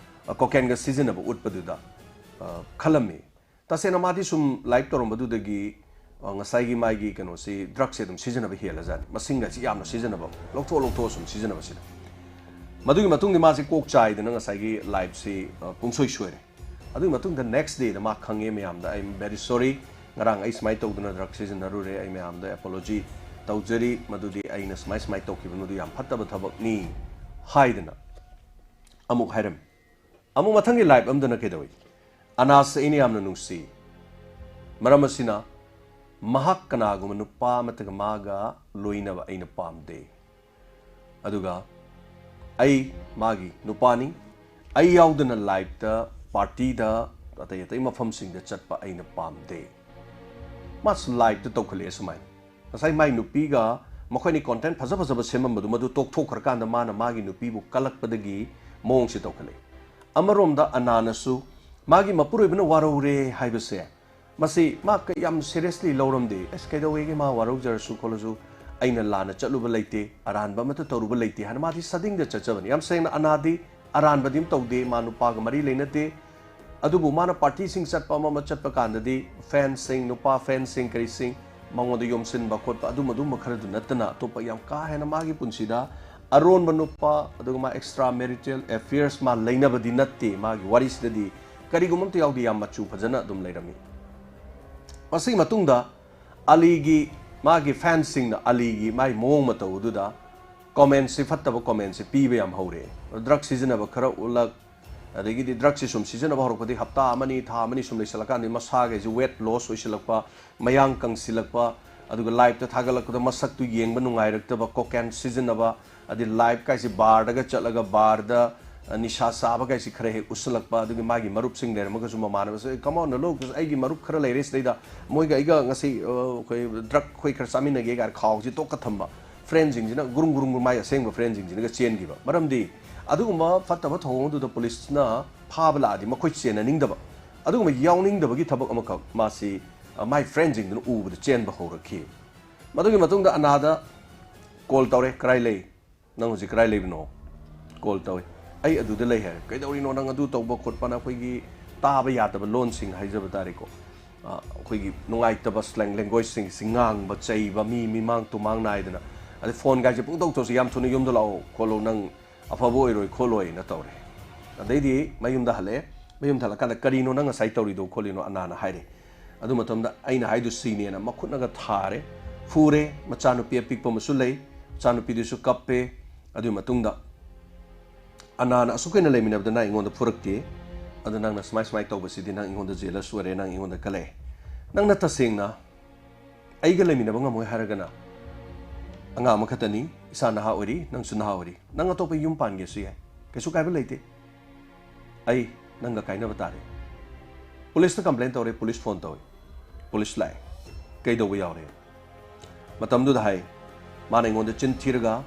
ꯑ, ꯀꯣꯀꯦꯟꯒ ꯁꯤꯖꯤꯟꯅꯕ ꯎꯠꯄꯗꯨꯗ, ꯑ, ꯈꯜꯂꯝꯃꯤ꯫ ꯇꯁꯦꯡꯅ ꯃꯥꯗꯤ ꯁꯨꯝ ꯂꯥꯏꯚ ꯇꯧꯔꯝꯕꯗꯨꯗꯒꯤ, ꯑ, ꯉꯁꯥꯏꯒꯤ ꯃꯥꯒꯤ ꯀꯩꯅꯣꯁꯤ, ꯗ꯭ꯔꯛꯁꯦ ꯑꯗꯨꯝ ꯁꯤꯖꯤꯟꯅꯕ ꯍꯦꯜꯂꯖꯥꯠꯅꯤ, ꯃꯁꯤꯡꯒꯁꯤ ꯌꯥꯝꯅ ꯁꯤꯖꯤꯟꯅꯕ, ꯂꯧꯊꯣꯛ ꯂꯧꯊꯣꯛꯑ ꯁꯨꯝ ꯁꯤꯖꯤꯟꯅꯕꯁꯤꯗ꯫ ꯃꯗꯨꯒꯤ ꯃꯇꯨꯡꯗꯤ ꯃꯥꯁꯤ ꯀꯣꯛ ꯆꯥꯏꯗꯅ ꯉꯁꯥꯏꯒꯤ ꯂꯥꯏꯚꯁꯤ, ꯑ, ꯄꯨꯡꯁꯣꯏ ꯁꯣꯏꯔꯦ꯫ ꯑꯗꯨꯒꯤ ꯃꯇꯨꯡꯗ ꯅꯦꯛꯁ ꯗꯦꯗ ꯃꯥ ꯈꯪꯉꯦ ꯃꯌꯥꯝꯗ, "I am very sorry, ꯉꯔꯥꯡ ꯑꯩ ꯁꯨꯃꯥꯏꯅ ꯇꯧꯗꯅ ꯗ꯭ꯔꯛ ꯁꯤꯖꯤꯟꯅꯔꯨꯔꯦ, ꯑꯩ ꯃꯌꯥꯝꯗ ꯑꯦꯄꯣꯂꯣꯖꯤ ꯇꯧꯖꯔꯤ, ꯃꯗꯨꯗꯤ ꯑꯩꯅ ꯁꯨꯃꯥꯏ ꯁꯨꯃꯥꯏꯅ ꯇꯧꯈꯤꯕ, ꯃꯗꯨ ꯌꯥꯝ ꯐꯠꯇꯕ ꯊꯕꯛꯅꯤ" ꯍꯥꯏꯗꯅ ꯑꯃꯨꯛ ꯍꯥꯏꯔꯝꯃꯤ꯫ ꯑꯃꯨꯛ ꯃꯊꯪꯒꯤ ꯂꯥꯏꯚ ꯑꯃꯗꯅ ꯀꯩꯗꯧꯏ? "ꯑꯅꯥꯁ ꯑꯩꯅ ꯌꯥꯝꯅ ꯅꯨꯡꯁꯤ, ꯃꯔꯝ ꯑꯁꯤꯅ ꯃꯍꯥꯛ ꯀꯅꯥꯒꯨꯝꯕ ꯅꯨꯄꯥ ꯑꯃꯠꯇꯒ ꯃꯥꯒ ꯂꯣꯏꯅꯕ ꯑꯩꯅ ꯄꯥꯝꯗꯦ, ꯑꯗꯨꯒ ꯑꯩ ꯃꯥꯒꯤ ꯅꯨꯄꯥꯅꯤ, ꯑꯩ ꯌꯥꯎꯗꯅ ꯂꯥꯏꯚꯇ, ꯄꯥꯔꯇꯤꯗ, ꯑꯇꯩ ꯑꯇꯩ ꯃꯐꯝꯁꯤꯡꯗ ꯆꯠꯄ ꯑꯩꯅ ꯄꯥꯝꯗꯦ"꯫ ꯃꯥꯁꯨ ꯂꯥꯏꯞꯇ ꯇꯧꯈꯠꯂꯛꯑꯦ ꯁꯨꯃꯥꯏꯅ꯫ ꯉꯁꯥꯏ ꯃꯥꯏ ꯅꯨꯄꯤꯒ ꯃꯈꯣꯏꯅꯤ ꯀꯣꯟꯇꯦꯟ ꯐꯖ ꯐꯖꯕ ꯁꯦꯝꯃꯝꯕꯗꯨ ꯃꯗꯨ ꯇꯣꯛꯊꯣꯛꯈ꯭ꯔꯀꯥꯟꯗ ꯃꯥꯅ ꯃꯥꯒꯤ ꯅꯨꯄꯤꯕꯨ ꯀꯜꯂꯛꯄꯗꯒꯤ ꯃꯑꯣꯡꯁꯤ ꯇꯧꯈꯠꯂꯛꯏ꯫ ꯑꯃꯔꯣꯝꯗ ꯑꯅꯥꯅꯁꯨ ꯃꯥꯒꯤ ꯃꯄꯨꯔꯣꯏꯕꯅ ꯋꯥꯔꯧꯔꯦ ꯍꯥꯏꯕꯁꯦ, ꯃꯁꯤ ꯃꯥ ꯀ-, ꯌꯥꯝ ꯁꯦꯔꯤꯌꯁꯂꯤ ꯂꯧꯔꯝꯗꯦ꯫ ꯑꯁ, ꯀꯩꯗꯧꯋꯦꯒꯦ, ꯃꯥ ꯋꯥꯔꯧꯖꯔꯁꯨ ꯈꯣꯠꯂꯁꯨ, ꯑꯩꯅ ꯂꯥꯟꯅ ꯆꯠꯂꯨꯕ ꯂꯩꯇꯦ, ꯑꯔꯥꯟꯕ ꯑꯃꯠꯇ ꯇꯧꯔꯨꯕ ꯂꯩꯇꯦ ꯍꯥꯏꯅ ꯃꯥꯗꯤ ꯁꯗꯤꯡꯗ ꯆꯠꯆꯕꯅꯤ꯫ ꯌꯥꯝ ꯁꯦꯡꯅ, ꯑꯅꯥꯗꯤ ꯑꯔꯥꯟꯕꯗꯤ ꯑꯃ ꯇꯧꯗꯦ, ꯃꯥ ꯅꯨꯄꯥꯒ ꯃꯔꯤ ꯂꯩꯅꯗꯦ꯫ ꯑꯗꯨꯕꯨ ꯃꯥꯅ ꯄꯥꯔꯇꯤꯁꯤꯡ ꯆꯠꯄ ꯑꯃ ꯑꯃ ꯆꯠꯄ ꯀꯥꯟꯗꯗꯤ ꯐꯦꯟꯁꯤꯡ, ꯅꯨꯄꯥ ꯐꯦꯟꯁꯤꯡ, ꯀꯔꯤꯁꯤꯡ ꯃꯉꯣꯟꯗ ꯌꯣꯝꯁꯤꯟꯕ ꯈꯣꯠꯄ, ꯑꯗꯨꯝ ꯑꯗꯨꯝꯕ ꯈꯔꯗꯨ ꯅꯠꯇꯅ ꯑꯇꯣꯞꯄ ꯌꯥꯝ ꯀꯥ ꯍꯦꯟꯅ ꯃꯥꯒꯤ ꯄꯨꯟꯁꯤꯗ ꯑꯔꯣꯟꯕ ꯅꯨꯄꯥ, ꯑꯗꯨꯒ ꯃꯥ ꯑꯦꯛꯁꯇ꯭ꯔꯥ ꯃꯦꯔꯤꯇꯦꯜ ꯑꯦꯐꯤꯌꯔꯁ ꯃꯥ ꯂꯩꯅꯕꯗꯤ ꯅꯠꯇꯦ꯫ ꯃꯥꯒꯤ ꯋꯥꯔꯤꯁꯤꯗꯗꯤ ꯀꯔꯤꯒꯨꯝꯕ ꯑꯝꯇ ꯌꯥꯎꯗꯦ, ꯌꯥꯝ ꯃꯆꯨ ꯐꯖꯅ ꯑꯗꯨꯝ ꯂꯩꯔꯝꯃꯤ꯫ ꯃꯁꯤꯒꯤ ꯃꯇꯨꯡꯗ ꯑꯂꯤꯒꯤ, ꯃꯥꯒꯤ ꯐꯦꯟꯁꯤꯡꯅ ꯑꯂꯤꯒꯤ ꯃꯥꯒꯤ ꯃꯑꯣꯡ ꯃꯇꯧ ꯑꯗꯨꯗ ꯀꯣꯃꯦꯟꯁꯤ, ꯐꯠꯇꯕ ꯀꯣꯃꯦꯟꯁꯤ ꯄꯤꯕ ꯌꯥꯝ ꯍꯧꯔꯛꯑꯦ꯫ ꯗ꯭ꯔꯒ ꯁꯤꯖꯤꯟꯅꯕ ꯈꯔ ꯎꯠꯂꯛ, ꯑꯗꯒꯤꯗꯤ ꯗ꯭ꯔꯒꯁꯤ ꯁꯨꯝ ꯁꯤꯖꯤꯟꯅꯕ ꯍꯧꯔꯛꯄꯗꯒꯤ ꯍꯞꯇꯥ ꯑꯃꯅꯤ, ꯊꯥ ꯑꯃꯅꯤ ꯁꯨꯝ ꯂꯩꯁꯜꯂꯀꯥꯟꯗꯗꯤ ꯃꯁꯥꯒꯩꯁꯤ ꯋꯦꯠ ꯂꯣꯁ ꯑꯣꯏꯁꯤꯜꯂꯛꯄ, ꯃꯌꯥꯡ ꯀꯪꯁꯤꯜꯂꯛꯄ, ꯑꯗꯨꯒ ꯂꯥꯏꯞꯇ ꯊꯥꯒꯠꯂꯛꯄꯗ ꯃꯁꯛꯇꯨ ꯌꯦꯡꯕ ꯅꯨꯡꯉꯥꯏꯔꯛꯇꯕ, ꯀꯣꯀꯦꯟ ꯁꯤꯖꯤꯟꯅꯕ, ꯑꯗꯩ ꯂꯥꯏꯞ ꯀꯥꯏꯁꯤ ꯕꯥꯔꯗꯒ ꯆꯠꯂꯒ ꯕꯥꯔꯗ, ꯑ, ꯅꯤꯁꯥ ꯆꯥꯕ ꯀꯥꯏꯁꯤ ꯈꯔ ꯍꯦꯛ ꯎꯠꯁꯤꯜꯂꯛꯄ, ꯑꯗꯨꯒꯤ ꯃꯥꯒꯤ ꯃꯔꯨꯞꯁꯤꯡ ꯂꯩꯔꯝꯃꯒꯁꯨ ꯃꯃꯥꯟꯅꯕꯁꯨ, "ꯑꯦ, come on, look, ꯑꯩꯒꯤ ꯃꯔꯨꯞ ꯈꯔ ꯂꯩꯔꯦ ꯁꯤꯗꯩꯗ, ꯃꯣꯏꯒ ꯑꯩꯒ ꯉꯁꯤ, ꯑ, ꯑꯩꯈꯣꯏ ꯗ꯭ꯔꯒ ꯑꯩꯈꯣꯏ ꯈꯔ ꯆꯥꯃꯤꯟꯅꯒꯦ" ꯀꯥꯏꯅ ꯈꯥꯎꯁꯤ ꯇꯣꯛꯀ ꯊꯝꯕ꯫ ꯐ꯭ꯔꯦꯟꯁꯤꯡꯁꯤꯅ ꯒꯨꯔꯨꯡ ꯒꯨꯔꯨꯡ ꯒꯨꯔꯨꯡ ꯃꯥꯏ ꯑꯁꯦꯡꯕ ꯐ꯭ꯔꯦꯟꯁꯤꯡꯁꯤꯅꯒ ꯆꯦꯟꯈꯤꯕ꯫ ꯃꯔꯝꯗꯤ ꯑꯗꯨꯒꯨꯝꯕ ꯐꯠꯇꯕ ꯊꯧꯑꯣꯡ ꯑꯗꯨꯗ ꯄꯨꯂꯤꯁꯅ ꯐꯥꯕ ꯂꯥꯛꯑꯗꯤ ꯃꯈꯣꯏ ꯆꯦꯟꯅꯅꯤꯡꯗꯕ, ꯑꯗꯨꯒꯨꯝꯕ ꯌꯥꯎꯅꯤꯡꯗꯕꯒꯤ ꯊꯕꯛ ꯑꯃꯈꯛ ꯃꯥꯁꯤ, ꯑ, ꯃꯥꯏ ꯐ꯭ꯔꯦꯟꯁꯤꯡꯗꯨꯅ ꯎꯕꯗ ꯆꯦꯟꯕ ꯍꯧꯔꯛꯈꯤ꯫ ꯃꯗꯨꯒꯤ ꯃꯇꯨꯡꯗ ꯑꯅꯥꯗ ꯀꯣꯜ ꯇꯧꯔꯦ, "ꯀꯔꯥꯏ ꯂꯩ? ꯅꯪ ꯍꯧꯖꯤꯛ ꯀꯔꯥꯏ ꯂꯩꯕꯅꯣ?" ꯀꯣꯜ ꯇꯧꯏ꯫ "ꯑꯩ ꯑꯗꯨꯗ ꯂꯩ" ꯍꯥꯏꯔꯦ꯫ "ꯀꯩꯗꯧꯔꯤꯅꯣ ꯅꯪ ꯑꯗꯨ ꯇꯧꯕ ꯈꯣꯠꯄꯅ?" ꯑꯩꯈꯣꯏꯒꯤ ꯇꯥꯕ ꯌꯥꯗꯕ ꯂꯣꯟꯁꯤꯡ ꯍꯥꯏꯖꯕ ꯇꯥꯔꯦꯀꯣ꯫ ꯑ, ꯑꯩꯈꯣꯏꯒꯤ ꯅꯨꯡꯉꯥꯏꯇꯕ ꯁ꯭ꯂꯦꯡ ꯂꯦꯡꯒ꯭ꯋꯦꯖꯁꯤꯡꯁꯤ ꯉꯥꯡꯕ, ꯆꯩꯕ, ꯃꯤ ꯃꯤꯃꯥꯡ ꯇꯨꯃꯥꯡ ꯅꯥꯏꯗꯅ, ꯑꯗꯩ ꯐꯣꯟꯒꯥꯏꯁꯦ ꯄꯨꯡꯇꯧ ꯇꯧꯁꯤ, "ꯌꯥꯝ ꯊꯨꯅ ꯌꯨꯝꯗ ꯂꯥꯛꯑꯣ ꯈꯣꯠꯂꯣ, ꯅꯪ ꯑꯐꯕ ꯑꯣꯏꯔꯣꯏ ꯈꯣꯠꯂꯣꯏꯅ" ꯇꯧꯔꯦ꯫ ꯑꯗꯩꯗꯤ ꯃꯌꯨꯝꯗ ꯍꯜꯂꯛꯑꯦ꯫ ꯃꯌꯨꯝꯗ ꯍꯜꯂꯛꯀꯥꯟꯗ, "ꯀꯔꯤꯅꯣ ꯅꯪ ꯉꯁꯥꯏ ꯇꯧꯔꯤꯗꯣ ꯈꯣꯠꯂꯤꯅꯣ?" ꯑꯅꯥꯅ ꯍꯥꯏꯔꯦ꯫ ꯑꯗꯨ ꯃꯇꯝꯗ ꯑꯩꯅ ꯍꯥꯏꯗꯨ ꯁꯤꯅꯦꯅ ꯃꯈꯨꯠꯅꯒ ꯊꯥꯔꯦ, ꯐꯨꯔꯦ꯫ ꯃꯆꯥꯅꯨꯄꯤ ꯑꯄꯤꯛꯄ ꯑꯃꯁꯨ ꯂꯩ, ꯃꯆꯥꯅꯨꯄꯤꯗꯨꯁꯨ ꯀꯞꯄꯦ꯫ ꯑꯗꯨꯒꯤ ꯃꯇꯨꯡꯗ ꯑꯅꯥꯅ, "ꯑꯁꯨꯛ ꯀꯨꯏꯅ ꯂꯩꯃꯤꯟꯅꯕꯗ ꯅꯪ ꯑꯩꯉꯣꯟꯗ ꯐꯨꯔꯛꯇꯦ, ꯑꯗꯣ ꯅꯪꯅ ꯁꯨꯃꯥꯏ ꯁꯨꯃꯥꯏ ꯇꯧꯕꯁꯤꯗꯤ ꯅꯪ ꯑꯩꯉꯣꯟꯗ ꯖꯦꯂꯁ ꯑꯣꯏꯔꯦ, ꯅꯪ ꯑꯩꯉꯣꯟꯗ ꯀꯜꯂꯛꯑꯦ꯫ ꯅꯪꯅ ꯇꯁꯦꯡꯅ ꯑꯩꯒ ꯂꯩꯃꯤꯟꯅꯕ ꯉꯝꯃꯣꯏ ꯍꯥꯏꯔꯒꯅ, ꯑꯉꯥꯡ ꯑꯃꯈꯛꯇꯅꯤ, ꯏꯁꯥ ꯅꯍꯥ ꯑꯣꯏꯔꯤ, ꯅꯪꯁꯨ ꯅꯍꯥ ꯑꯣꯏꯔꯤ, ꯅꯪ ꯑꯇꯣꯞꯄ ꯌꯨꯝ ꯄꯥꯟꯒꯦꯁꯨ ꯌꯥꯏ, ꯀꯩꯁꯨ ꯀꯥꯏꯕ ꯂꯩꯇꯦ꯫ ꯑꯩ ꯅꯪꯒ ꯀꯥꯏꯅꯕ ꯇꯥꯔꯦ꯫" ꯄꯨꯂꯤꯁꯇ ꯀꯝꯄ꯭ꯂꯦꯟ ꯇꯧꯔꯦ, ꯄꯨꯂꯤꯁ ꯐꯣꯟ ꯇꯧꯏ, ꯄꯨꯂꯤꯁ ꯂꯥꯛꯑꯦ꯫ ꯀꯩꯗꯧꯕ ꯌꯥꯎꯔꯦ? ꯃꯇꯝꯗꯨꯗ ꯍꯥꯏ, ꯃꯥꯅ ꯑꯩꯉꯣꯟꯗ ꯆꯤꯟ ꯊꯤꯔꯒ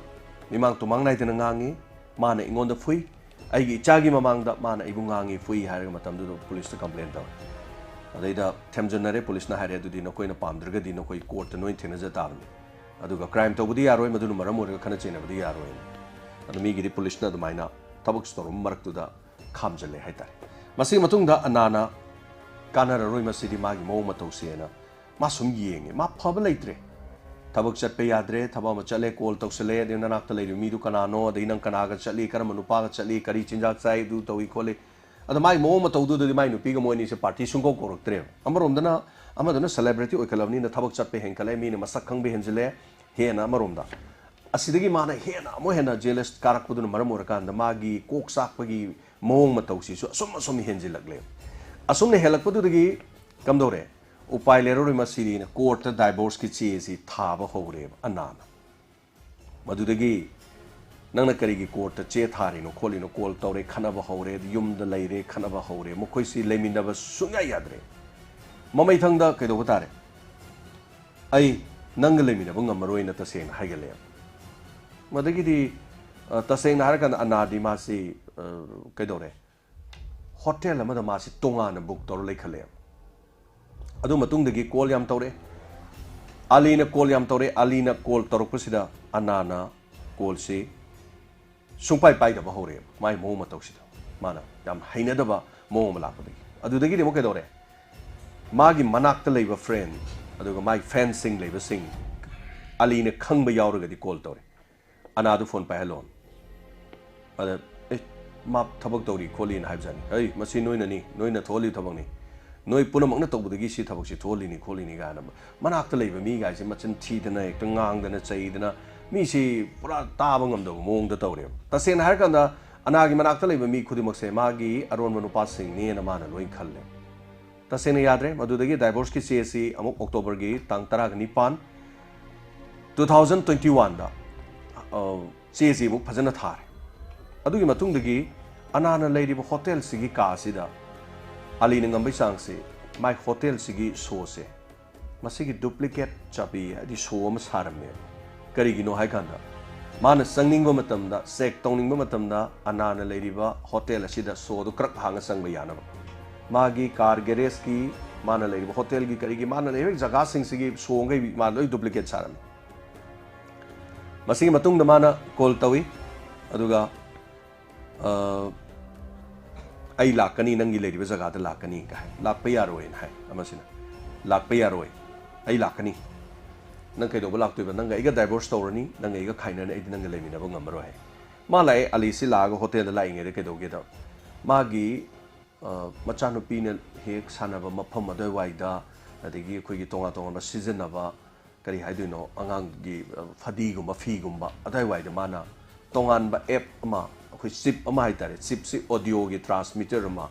ꯃꯤꯃꯥꯡ ꯇꯨꯃꯥꯡ ꯅꯥꯏꯗꯅ ꯉꯥꯡꯉꯤ, ꯃꯥꯅ ꯑꯩꯉꯣꯟꯗ ꯐꯨꯏ, ꯑꯩꯒꯤ ꯏꯆꯥꯒꯤ ꯃꯃꯥꯡꯗ ꯃꯥꯅ ꯑꯩꯕꯨ ꯉꯥꯡꯉꯤ, ꯐꯨꯏ ꯍꯥꯏꯔꯒ ꯃꯇꯝꯗꯨꯗ ꯄꯨꯂꯤꯁꯇ ꯀꯝꯄ꯭ꯂꯦꯟ ꯇꯧꯔꯦ꯫ ꯑꯗꯩꯗ ꯊꯦꯝꯖꯤꯟꯅꯔꯦ, ꯄꯨꯂꯤꯁꯅ ꯍꯥꯏꯔꯦ, "ꯑꯗꯨꯗꯤ ꯅꯈꯣꯏꯅ ꯄꯥꯝꯗ꯭ꯔꯒꯗꯤ ꯅꯈꯣꯏ ꯀꯣꯔꯠꯇ ꯅꯣꯏ ꯊꯦꯡꯅꯖ ꯇꯥꯕꯅꯤ, ꯑꯗꯨꯒ ꯀ꯭ꯔꯥꯏꯝ ꯇꯧꯕꯗꯤ ꯌꯥꯔꯣꯏ, ꯃꯗꯨꯅ ꯃꯔꯝ ꯑꯣꯏꯔꯒ ꯈꯠꯅ ꯆꯩꯅꯕꯗꯤ ꯌꯥꯔꯣꯏ"꯫ ꯑꯗꯨ ꯃꯤꯒꯤꯗꯤ ꯄꯨꯂꯤꯁꯅ ꯑꯗꯨꯃꯥꯏꯅ ꯊꯕꯛ ꯇꯧꯔꯝꯕ ꯃꯔꯛꯇꯨꯗ ꯈꯥꯝꯖꯜꯂꯦ ꯍꯥꯏꯇꯥꯔꯦ꯫ ꯃꯁꯤꯒꯤ ꯃꯇꯨꯡꯗ ꯑꯅꯥꯅ "ꯀꯥꯟꯅꯔꯔꯣꯏ ꯃꯁꯤꯗꯤ, ꯃꯥꯒꯤ ꯃꯑꯣꯡ ꯃꯇꯧꯁꯦꯅ" ꯃꯥ ꯁꯨꯝ ꯌꯦꯡꯉꯦ, ꯃꯥ ꯐꯕ ꯂꯩꯇ꯭ꯔꯦ꯫ ꯊꯕꯛ ꯆꯠꯄ ꯌꯥꯗ꯭ꯔꯦ, ꯊꯕꯛ ꯑꯃ ꯆꯠꯂꯦ, ꯀꯣꯜ ꯇꯧꯁꯜꯂꯦ, ꯑꯗꯩ "ꯅꯅꯥꯛꯇ ꯂꯩꯔꯤꯕ ꯃꯤꯗꯨ ꯀꯅꯥꯅꯣ, ꯑꯗꯩ ꯅꯪ ꯀꯅꯥꯒ ꯆꯠꯂꯤ, ꯀꯔꯝꯕ ꯅꯨꯄꯥꯒ ꯆꯠꯂꯤ, ꯀꯔꯤ ꯆꯤꯟꯖꯥꯛ ꯆꯥꯏ, ꯑꯗꯨ ꯇꯧꯏ ꯈꯣꯠꯂꯤ"꯫ ꯑꯗꯣ ꯃꯥꯏ ꯃꯑꯣꯡ ꯃꯇꯧꯗꯨꯗꯗꯤ ꯃꯥꯏ ꯅꯨꯄꯤꯒ ꯃꯣꯏ ꯑꯅꯤꯁꯦ ꯄꯥꯔꯇꯤ ꯁꯨꯡꯀꯧ ꯀꯧꯔꯛꯇ꯭ꯔꯦꯕ꯫ ꯑꯃꯔꯣꯝꯗꯅ, ꯑꯃꯗꯨꯅ ꯁꯦꯂꯦꯕ꯭ꯔꯤꯇꯤ ꯑꯣꯏꯈꯠꯂꯕꯅꯤꯅ ꯊꯕꯛ ꯆꯠꯄ ꯍꯦꯟꯒꯠꯂꯦ, ꯃꯤꯅ ꯃꯁꯛ ꯈꯪꯕ ꯍꯦꯟꯖꯤꯜꯂꯦ, ꯍꯦꯟꯅ ꯑꯃꯔꯣꯝꯗ꯫ ꯑꯁꯤꯗꯒꯤ ꯃꯥꯅ ꯍꯦꯟꯅ ꯑꯃꯨꯛ ꯍꯦꯟꯅ ꯖꯦꯂꯁ ꯀꯥꯔꯛꯄꯗꯨꯅ ꯃꯔꯝ ꯑꯣꯏꯔꯀꯥꯟꯗ ꯃꯥꯒꯤ ꯀꯣꯛ ꯆꯥꯛꯄꯒꯤ ꯃꯑꯣꯡ ꯃꯇꯧꯁꯤꯁꯨ ꯑꯁꯨꯝ ꯑꯁꯨꯝ ꯍꯦꯟꯖꯤꯜꯂꯛꯂꯦ꯫ ꯑꯁꯨꯝꯅ ꯍꯦꯜꯂꯛꯄꯗꯨꯗꯒꯤ ꯀꯝꯗꯧꯔꯦ? "ꯎꯄꯥꯏ ꯂꯩꯔꯔꯣꯏ ꯃꯁꯤꯗꯤꯅ" ꯀꯣꯔꯠꯇ ꯗꯥꯏꯚꯣꯔꯁꯀꯤ ꯆꯦ ꯑꯁꯤ ꯊꯥꯕ ꯍꯧꯔꯦꯕ ꯑꯅꯥꯅ꯫ ꯃꯗꯨꯗꯒꯤ "ꯅꯪꯅ ꯀꯔꯤꯒꯤ ꯀꯣꯔꯠꯇ ꯆꯦ ꯊꯥꯔꯤꯅꯣ ꯈꯣꯠꯂꯤꯅꯣ?" ꯀꯣꯜ ꯇꯧꯔꯦ, ꯈꯠꯅꯕ ꯍꯧꯔꯦ, ꯌꯨꯝꯗ ꯂꯩꯔꯦ, ꯈꯠꯅꯕ ꯍꯧꯔꯦ, ꯃꯈꯣꯏꯁꯤ ꯂꯩꯃꯤꯟꯅꯕ ꯁꯨꯡꯌꯥ ꯌꯥꯗ꯭ꯔꯦ꯫ ꯃꯃꯩꯊꯪꯗ ꯀꯩꯗꯧꯕ ꯇꯥꯔꯦ? "ꯑꯩ ꯅꯪꯒ ꯂꯩꯃꯤꯟꯅꯕ ꯉꯝꯃꯔꯣꯏꯅ" ꯇꯁꯦꯡꯅ ꯍꯥꯏꯒꯠꯂꯛꯑꯦ꯫ ꯃꯗꯒꯤꯗꯤ, ꯑ, ꯇꯁꯦꯡꯅ ꯍꯥꯏꯔꯀꯥꯟꯗ ꯑꯅꯥꯗꯤ ꯃꯥꯁꯤ, ꯑ, ꯀꯩꯗꯧꯔꯦ? ꯍꯣꯇꯦꯜ ꯑꯃꯗ ꯃꯥꯁꯤ ꯇꯣꯉꯥꯟꯅ ꯕꯨꯛ ꯇꯧꯔ ꯂꯩꯈꯠꯂꯛꯑꯦ꯫ ꯑꯗꯨ ꯃꯇꯨꯡꯗꯒꯤ ꯀꯣꯜ ꯌꯥꯝ ꯇꯧꯔꯛꯑꯦ꯫ ꯑꯂꯤꯅ ꯀꯣꯜ ꯌꯥꯝ ꯇꯧꯔꯛꯑꯦ꯫ ꯑꯂꯤꯅ ꯀꯣꯜ ꯇꯧꯔꯛꯄꯁꯤꯗ ꯑꯅꯥꯅ ꯀꯣꯜꯁꯤ ꯁꯨꯡꯄꯥꯏ ꯄꯥꯏꯗꯕ ꯍꯧꯔꯛꯑꯦꯕ, ꯃꯥꯏ ꯃꯑꯣꯡ ꯃꯇꯧꯁꯤꯗ꯫ ꯃꯥꯅ ꯌꯥꯝ ꯍꯩꯅꯗꯕ ꯃꯑꯣꯡ ꯑꯃ ꯂꯥꯛꯄꯗꯒꯤ꯫ ꯑꯗꯨꯗꯒꯤꯗꯤ ꯑꯃꯨꯛ ꯀꯩꯗꯧꯔꯦ? ꯃꯥꯒꯤ ꯃꯅꯥꯛꯇ ꯂꯩꯕ ꯐ꯭ꯔꯦꯟ, ꯑꯗꯨꯒ ꯃꯥꯒꯤ ꯐꯦꯟꯁꯤꯡ ꯂꯩꯕꯁꯤꯡ, ꯑꯂꯤꯅ ꯈꯪꯕ ꯌꯥꯎꯔꯒꯗꯤ ꯀꯣꯜ ꯇꯧꯔꯦ꯫ "ꯑꯅꯥꯗꯨ ꯐꯣꯟ ꯄꯥꯏꯍꯜꯂꯣ"꯫ ꯑꯗ, "ꯑꯦ, ꯃꯥ ꯊꯕꯛ ꯇꯧꯔꯤ ꯈꯣꯠꯂꯤꯅ" ꯍꯥꯏꯕꯖꯥꯠꯅꯤ꯫ "ꯑꯩ, ꯃꯁꯤ ꯅꯣꯏꯅꯅꯤ, ꯅꯣꯏꯅ ꯊꯣꯛꯍꯜꯂꯤ ꯊꯕꯛꯅꯤ, ꯅꯣꯏ ꯄꯨꯝꯅꯃꯛꯅ ꯇꯧꯕꯗꯒꯤ ꯁꯤ ꯊꯕꯛꯁꯤ ꯊꯣꯛꯍꯜꯂꯤꯅꯤ ꯈꯣꯠꯂꯤꯅꯤ" ꯀꯥꯏꯅ ꯃꯅꯥꯛꯇ ꯂꯩꯕ ꯃꯤꯒꯥꯏꯁꯦ ꯃꯆꯤꯟ ꯊꯤꯗꯅ, ꯍꯦꯛꯇ ꯉꯥꯡꯗꯅ ꯆꯩꯗꯅ, ꯃꯤꯁꯤ ꯄꯨꯔꯥ ꯇꯥꯕ ꯉꯝꯗꯕ ꯃꯑꯣꯡꯗ ꯇꯧꯔꯦꯕ꯫ ꯇꯁꯦꯡꯅ ꯍꯥꯏꯔꯀꯥꯟꯗ, ꯑꯅꯥꯒꯤ ꯃꯅꯥꯛꯇ ꯂꯩꯕ ꯃꯤ ꯈꯨꯗꯤꯡꯃꯛꯁꯦ ꯃꯥꯒꯤ ꯑꯔꯣꯟꯕ ꯅꯨꯄꯥꯁꯤꯡꯅꯦꯅ ꯃꯥꯅ ꯂꯣꯏ ꯈꯜꯂꯦ꯫ ꯇꯁꯦꯡꯅ ꯌꯥꯗ꯭ꯔꯦ꯫ ꯃꯗꯨꯗꯒꯤ ꯗꯥꯏꯚꯣꯔꯁꯀꯤ ꯆꯦ ꯑꯁꯤ ꯑꯃꯨꯛ ꯑꯣꯛꯇꯣꯕꯔꯒꯤ ꯇꯥꯡ ꯇꯔꯥꯒ ꯅꯤꯄꯥꯟ, two thousand twenty one ꯗ, ꯑ, ꯆꯦꯁꯤ ꯑꯃꯨꯛ ꯐꯖꯅ ꯊꯥꯔꯦ꯫ ꯑꯗꯨꯒꯤ ꯃꯇꯨꯡꯗꯒꯤ ꯑꯅꯥꯅ ꯂꯩꯔꯤꯕ ꯍꯣꯇꯦꯜꯁꯤꯒꯤ ꯀꯥ ꯑꯁꯤꯗ ꯑꯂꯤꯅ ꯉꯝꯕꯩ ꯆꯥꯡꯁꯤ, ꯃꯥꯏ ꯍꯣꯇꯦꯜꯁꯤꯒꯤ ꯁꯣꯁꯦ ꯃꯁꯤꯒꯤ duplicate ꯆꯥꯕꯤ ꯍꯥꯏꯗꯤ ꯁꯣ ꯑꯃ ꯁꯥꯔꯝꯃꯦ꯫ ꯀꯔꯤꯒꯤꯅꯣ ꯍꯥꯏ ꯀꯥꯟꯗ, ꯃꯥꯅ ꯆꯪꯅꯤꯡꯕ ꯃꯇꯝꯗ, ꯆꯦꯛ ꯇꯧꯅꯤꯡꯕ ꯃꯇꯝꯗ, ꯑꯅꯥꯅ ꯂꯩꯔꯤꯕ ꯍꯣꯇꯦꯜ ꯑꯁꯤꯗ ꯁꯣꯗꯨ ꯀ꯭ꯔꯛ ꯍꯥꯡꯉ ꯆꯪꯕ ꯌꯥꯅꯕ꯫ ꯃꯥꯒꯤ ꯀꯥꯔ ꯒꯦꯔꯦꯖꯀꯤ, ꯃꯥꯅ ꯂꯩꯔꯤꯕ ꯍꯣꯇꯦꯜꯒꯤ, ꯀꯔꯤꯒꯤ, ꯃꯥꯅ ꯂꯩꯔꯤꯕ ꯖꯒꯥꯁꯤꯡꯁꯤꯒꯤ ꯁꯣ ꯃꯈꯩ ꯃꯥ ꯂꯣꯏ duplicate ꯁꯥꯔꯝꯃꯤ꯫ ꯃꯁꯤꯒꯤ ꯃꯇꯨꯡꯗ ꯃꯥꯅ ꯀꯣꯜ ꯇꯧꯏ, ꯑꯗꯨꯒ ꯑ, "ꯑꯩ ꯂꯥꯛꯀꯅꯤ, ꯅꯪꯒꯤ ꯂꯩꯔꯤꯕ ꯖꯒꯥꯗ ꯂꯥꯛꯀꯅꯤ" ꯀꯥꯏ꯫ "ꯂꯥꯛꯄ ꯌꯥꯔꯣꯏꯅ" ꯍꯥꯏ ꯑꯃꯁꯤꯅ꯫ "ꯂꯥꯛꯄ ꯌꯥꯔꯣꯏ, ꯑꯩ ꯂꯥꯛꯀꯅꯤ꯫ ꯅꯪ ꯀꯩꯗꯧꯕ ꯂꯥꯛꯇꯣꯏꯕ? ꯅꯪꯒ ꯑꯩꯒ divorce ꯇꯧꯔꯅꯤ, ꯅꯪꯒ ꯑꯩꯒ ꯈꯥꯏꯅꯔꯅꯤ, ꯑꯩꯗꯤ ꯅꯪꯒ ꯂꯩꯃꯤꯟꯅꯕ ꯉꯝꯃꯔꯣꯏ" ꯍꯥꯏ꯫ ꯃꯥ ꯂꯥꯛꯑꯦ, ꯑꯂꯤꯁꯤ ꯂꯥꯛꯑꯒ ꯍꯣꯇꯦꯜꯗ ꯂꯥꯛꯏꯉꯩꯗ ꯀꯩꯗꯧꯒꯦꯗ, ꯃꯥꯒꯤ, ꯑ, ꯃꯆꯥꯅꯨꯄꯤꯅ ꯍꯦꯛ ꯁꯥꯟꯅꯕ ꯃꯐꯝ ꯑꯗꯨꯋꯥꯏꯗ, ꯑꯗꯒꯤ ꯑꯩꯈꯣꯏꯒꯤ ꯇꯣꯉꯥꯟ ꯇꯣꯉꯥꯟꯕ ꯁꯤꯖꯤꯟꯅꯕ, ꯀꯔꯤ ꯍꯥꯏꯗꯣꯏꯅꯣ, ꯑꯉꯥꯡꯒꯤ, ꯑ, ꯐꯗꯤꯒꯨꯝꯕ, ꯐꯤꯒꯨꯝꯕ ꯑꯗꯨꯋꯥꯏꯗ ꯃꯥꯅ ꯇꯣꯉꯥꯟꯕ app ꯑꯃ, ꯑꯩꯈꯣꯏ chip ꯑꯃ ꯍꯥꯏ ꯇꯥꯔꯦ, chipꯁꯤ audioꯒꯤ transmitter ꯑꯃ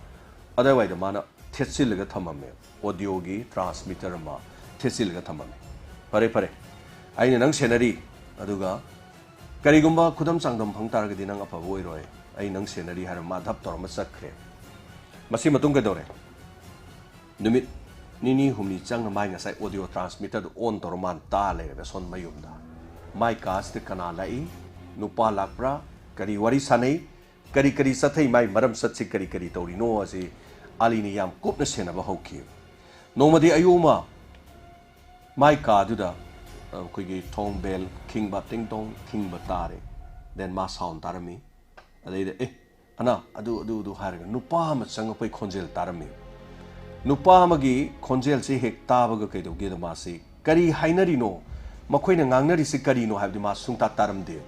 ꯑꯗꯨꯋꯥꯏꯗ ꯃꯥꯅ ꯊꯦꯠꯆꯤꯜꯂꯒ ꯊꯝꯃꯝꯃꯦ꯫ Audioꯒꯤ transmitter ꯑꯃ ꯊꯦꯠꯆꯤꯜꯂꯒ ꯊꯝꯃꯝꯃꯦ꯫ "ꯐꯔꯦ, ꯐꯔꯦ, ꯑꯩꯅ ꯅꯪ ꯁꯦꯟꯅꯔꯤ, ꯑꯗꯨꯒ ꯀꯔꯤꯒꯨꯝꯕ ꯈꯨꯗꯝ ꯆꯥꯡꯗꯝ ꯐꯪ ꯇꯥꯔꯒꯗꯤ ꯅꯪ ꯑꯐꯕ ꯑꯣꯏꯔꯣꯏ, ꯑꯩ ꯅꯪ ꯁꯦꯟꯅꯔꯤ" ꯍꯥꯏꯔ ꯃꯥ ꯙꯞ ꯇꯧꯔꯝꯃ ꯆꯠꯈ꯭ꯔꯦ꯫ ꯃꯁꯤ ꯃꯇꯨꯡ ꯀꯩꯗꯧꯔꯦ? ꯅꯨꯃꯤꯠ ꯅꯤꯅꯤ ꯍꯨꯝꯅꯤ ꯆꯪꯅ ꯃꯥꯏ ꯉꯁꯥꯏ audio transmitterꯗꯨ on ꯇꯧꯔ ꯃꯥꯅ ꯇꯥ ꯂꯩꯔꯦꯕ ꯁꯣꯝ ꯃꯌꯨꯝꯗ꯫ ꯃꯥꯏ ꯀꯥꯁꯤꯗ ꯀꯅꯥ ꯂꯥꯛꯏ? ꯅꯨꯄꯥ ꯂꯥꯛꯄ꯭ꯔꯥ? ꯀꯔꯤ ꯋꯥꯔꯤ ꯁꯥꯟꯅꯩ? ꯀꯔꯤ ꯀꯔꯤ ꯆꯠꯊꯩ? ꯃꯥꯏ ꯃꯔꯝ ꯆꯠꯁꯤ ꯀꯔꯤ ꯀꯔꯤ ꯇꯧꯔꯤꯅꯣ ꯑꯁꯤ ꯑꯂꯤꯅ ꯌꯥꯝ ꯀꯨꯞꯅ ꯁꯦꯟꯅꯕ ꯍꯧꯈꯤ꯫ ꯅꯣꯡꯃꯗꯤ ꯑꯌꯨꯛ ꯑꯃ ꯃꯥꯏ ꯀꯥꯗꯨꯗ, ꯑ, ꯑꯩꯈꯣꯏꯒꯤ ꯊꯣꯡ bell ꯈꯤꯡꯕ, ꯇꯤꯡ ꯇꯣꯡ ꯈꯤꯡꯕ ꯇꯥꯔꯦ꯫ Then ꯃꯥ sound ꯇꯥꯔꯝꯃꯤ꯫ ꯑꯗꯩꯗ, "ꯑꯦ, ꯑꯅꯥ, ꯑꯗꯨ, ꯑꯗꯨ, ꯑꯗꯨ" ꯍꯥꯏꯔꯒ ꯅꯨꯄꯥ ꯑꯃ ꯆꯪꯉꯛꯄꯩ ꯈꯣꯟꯖꯦꯜ ꯇꯥꯔꯝꯃꯤ꯫ ꯅꯨꯄꯥ ꯑꯃꯒꯤ ꯈꯣꯟꯖꯦꯜꯁꯤ ꯍꯦꯛ ꯇꯥꯕꯒ ꯀꯩꯗꯧꯒꯦꯗ ꯃꯥꯁꯤ ꯀꯔꯤ ꯍꯥꯏꯅꯔꯤꯅꯣ, ꯃꯈꯣꯏꯅ ꯉꯥꯡꯅꯔꯤꯁꯤ ꯀꯔꯤꯅꯣ ꯍꯥꯏꯕꯗꯤ ꯃꯥ ꯁꯨꯡꯇꯥ ꯇꯥꯔꯝꯗꯦ꯫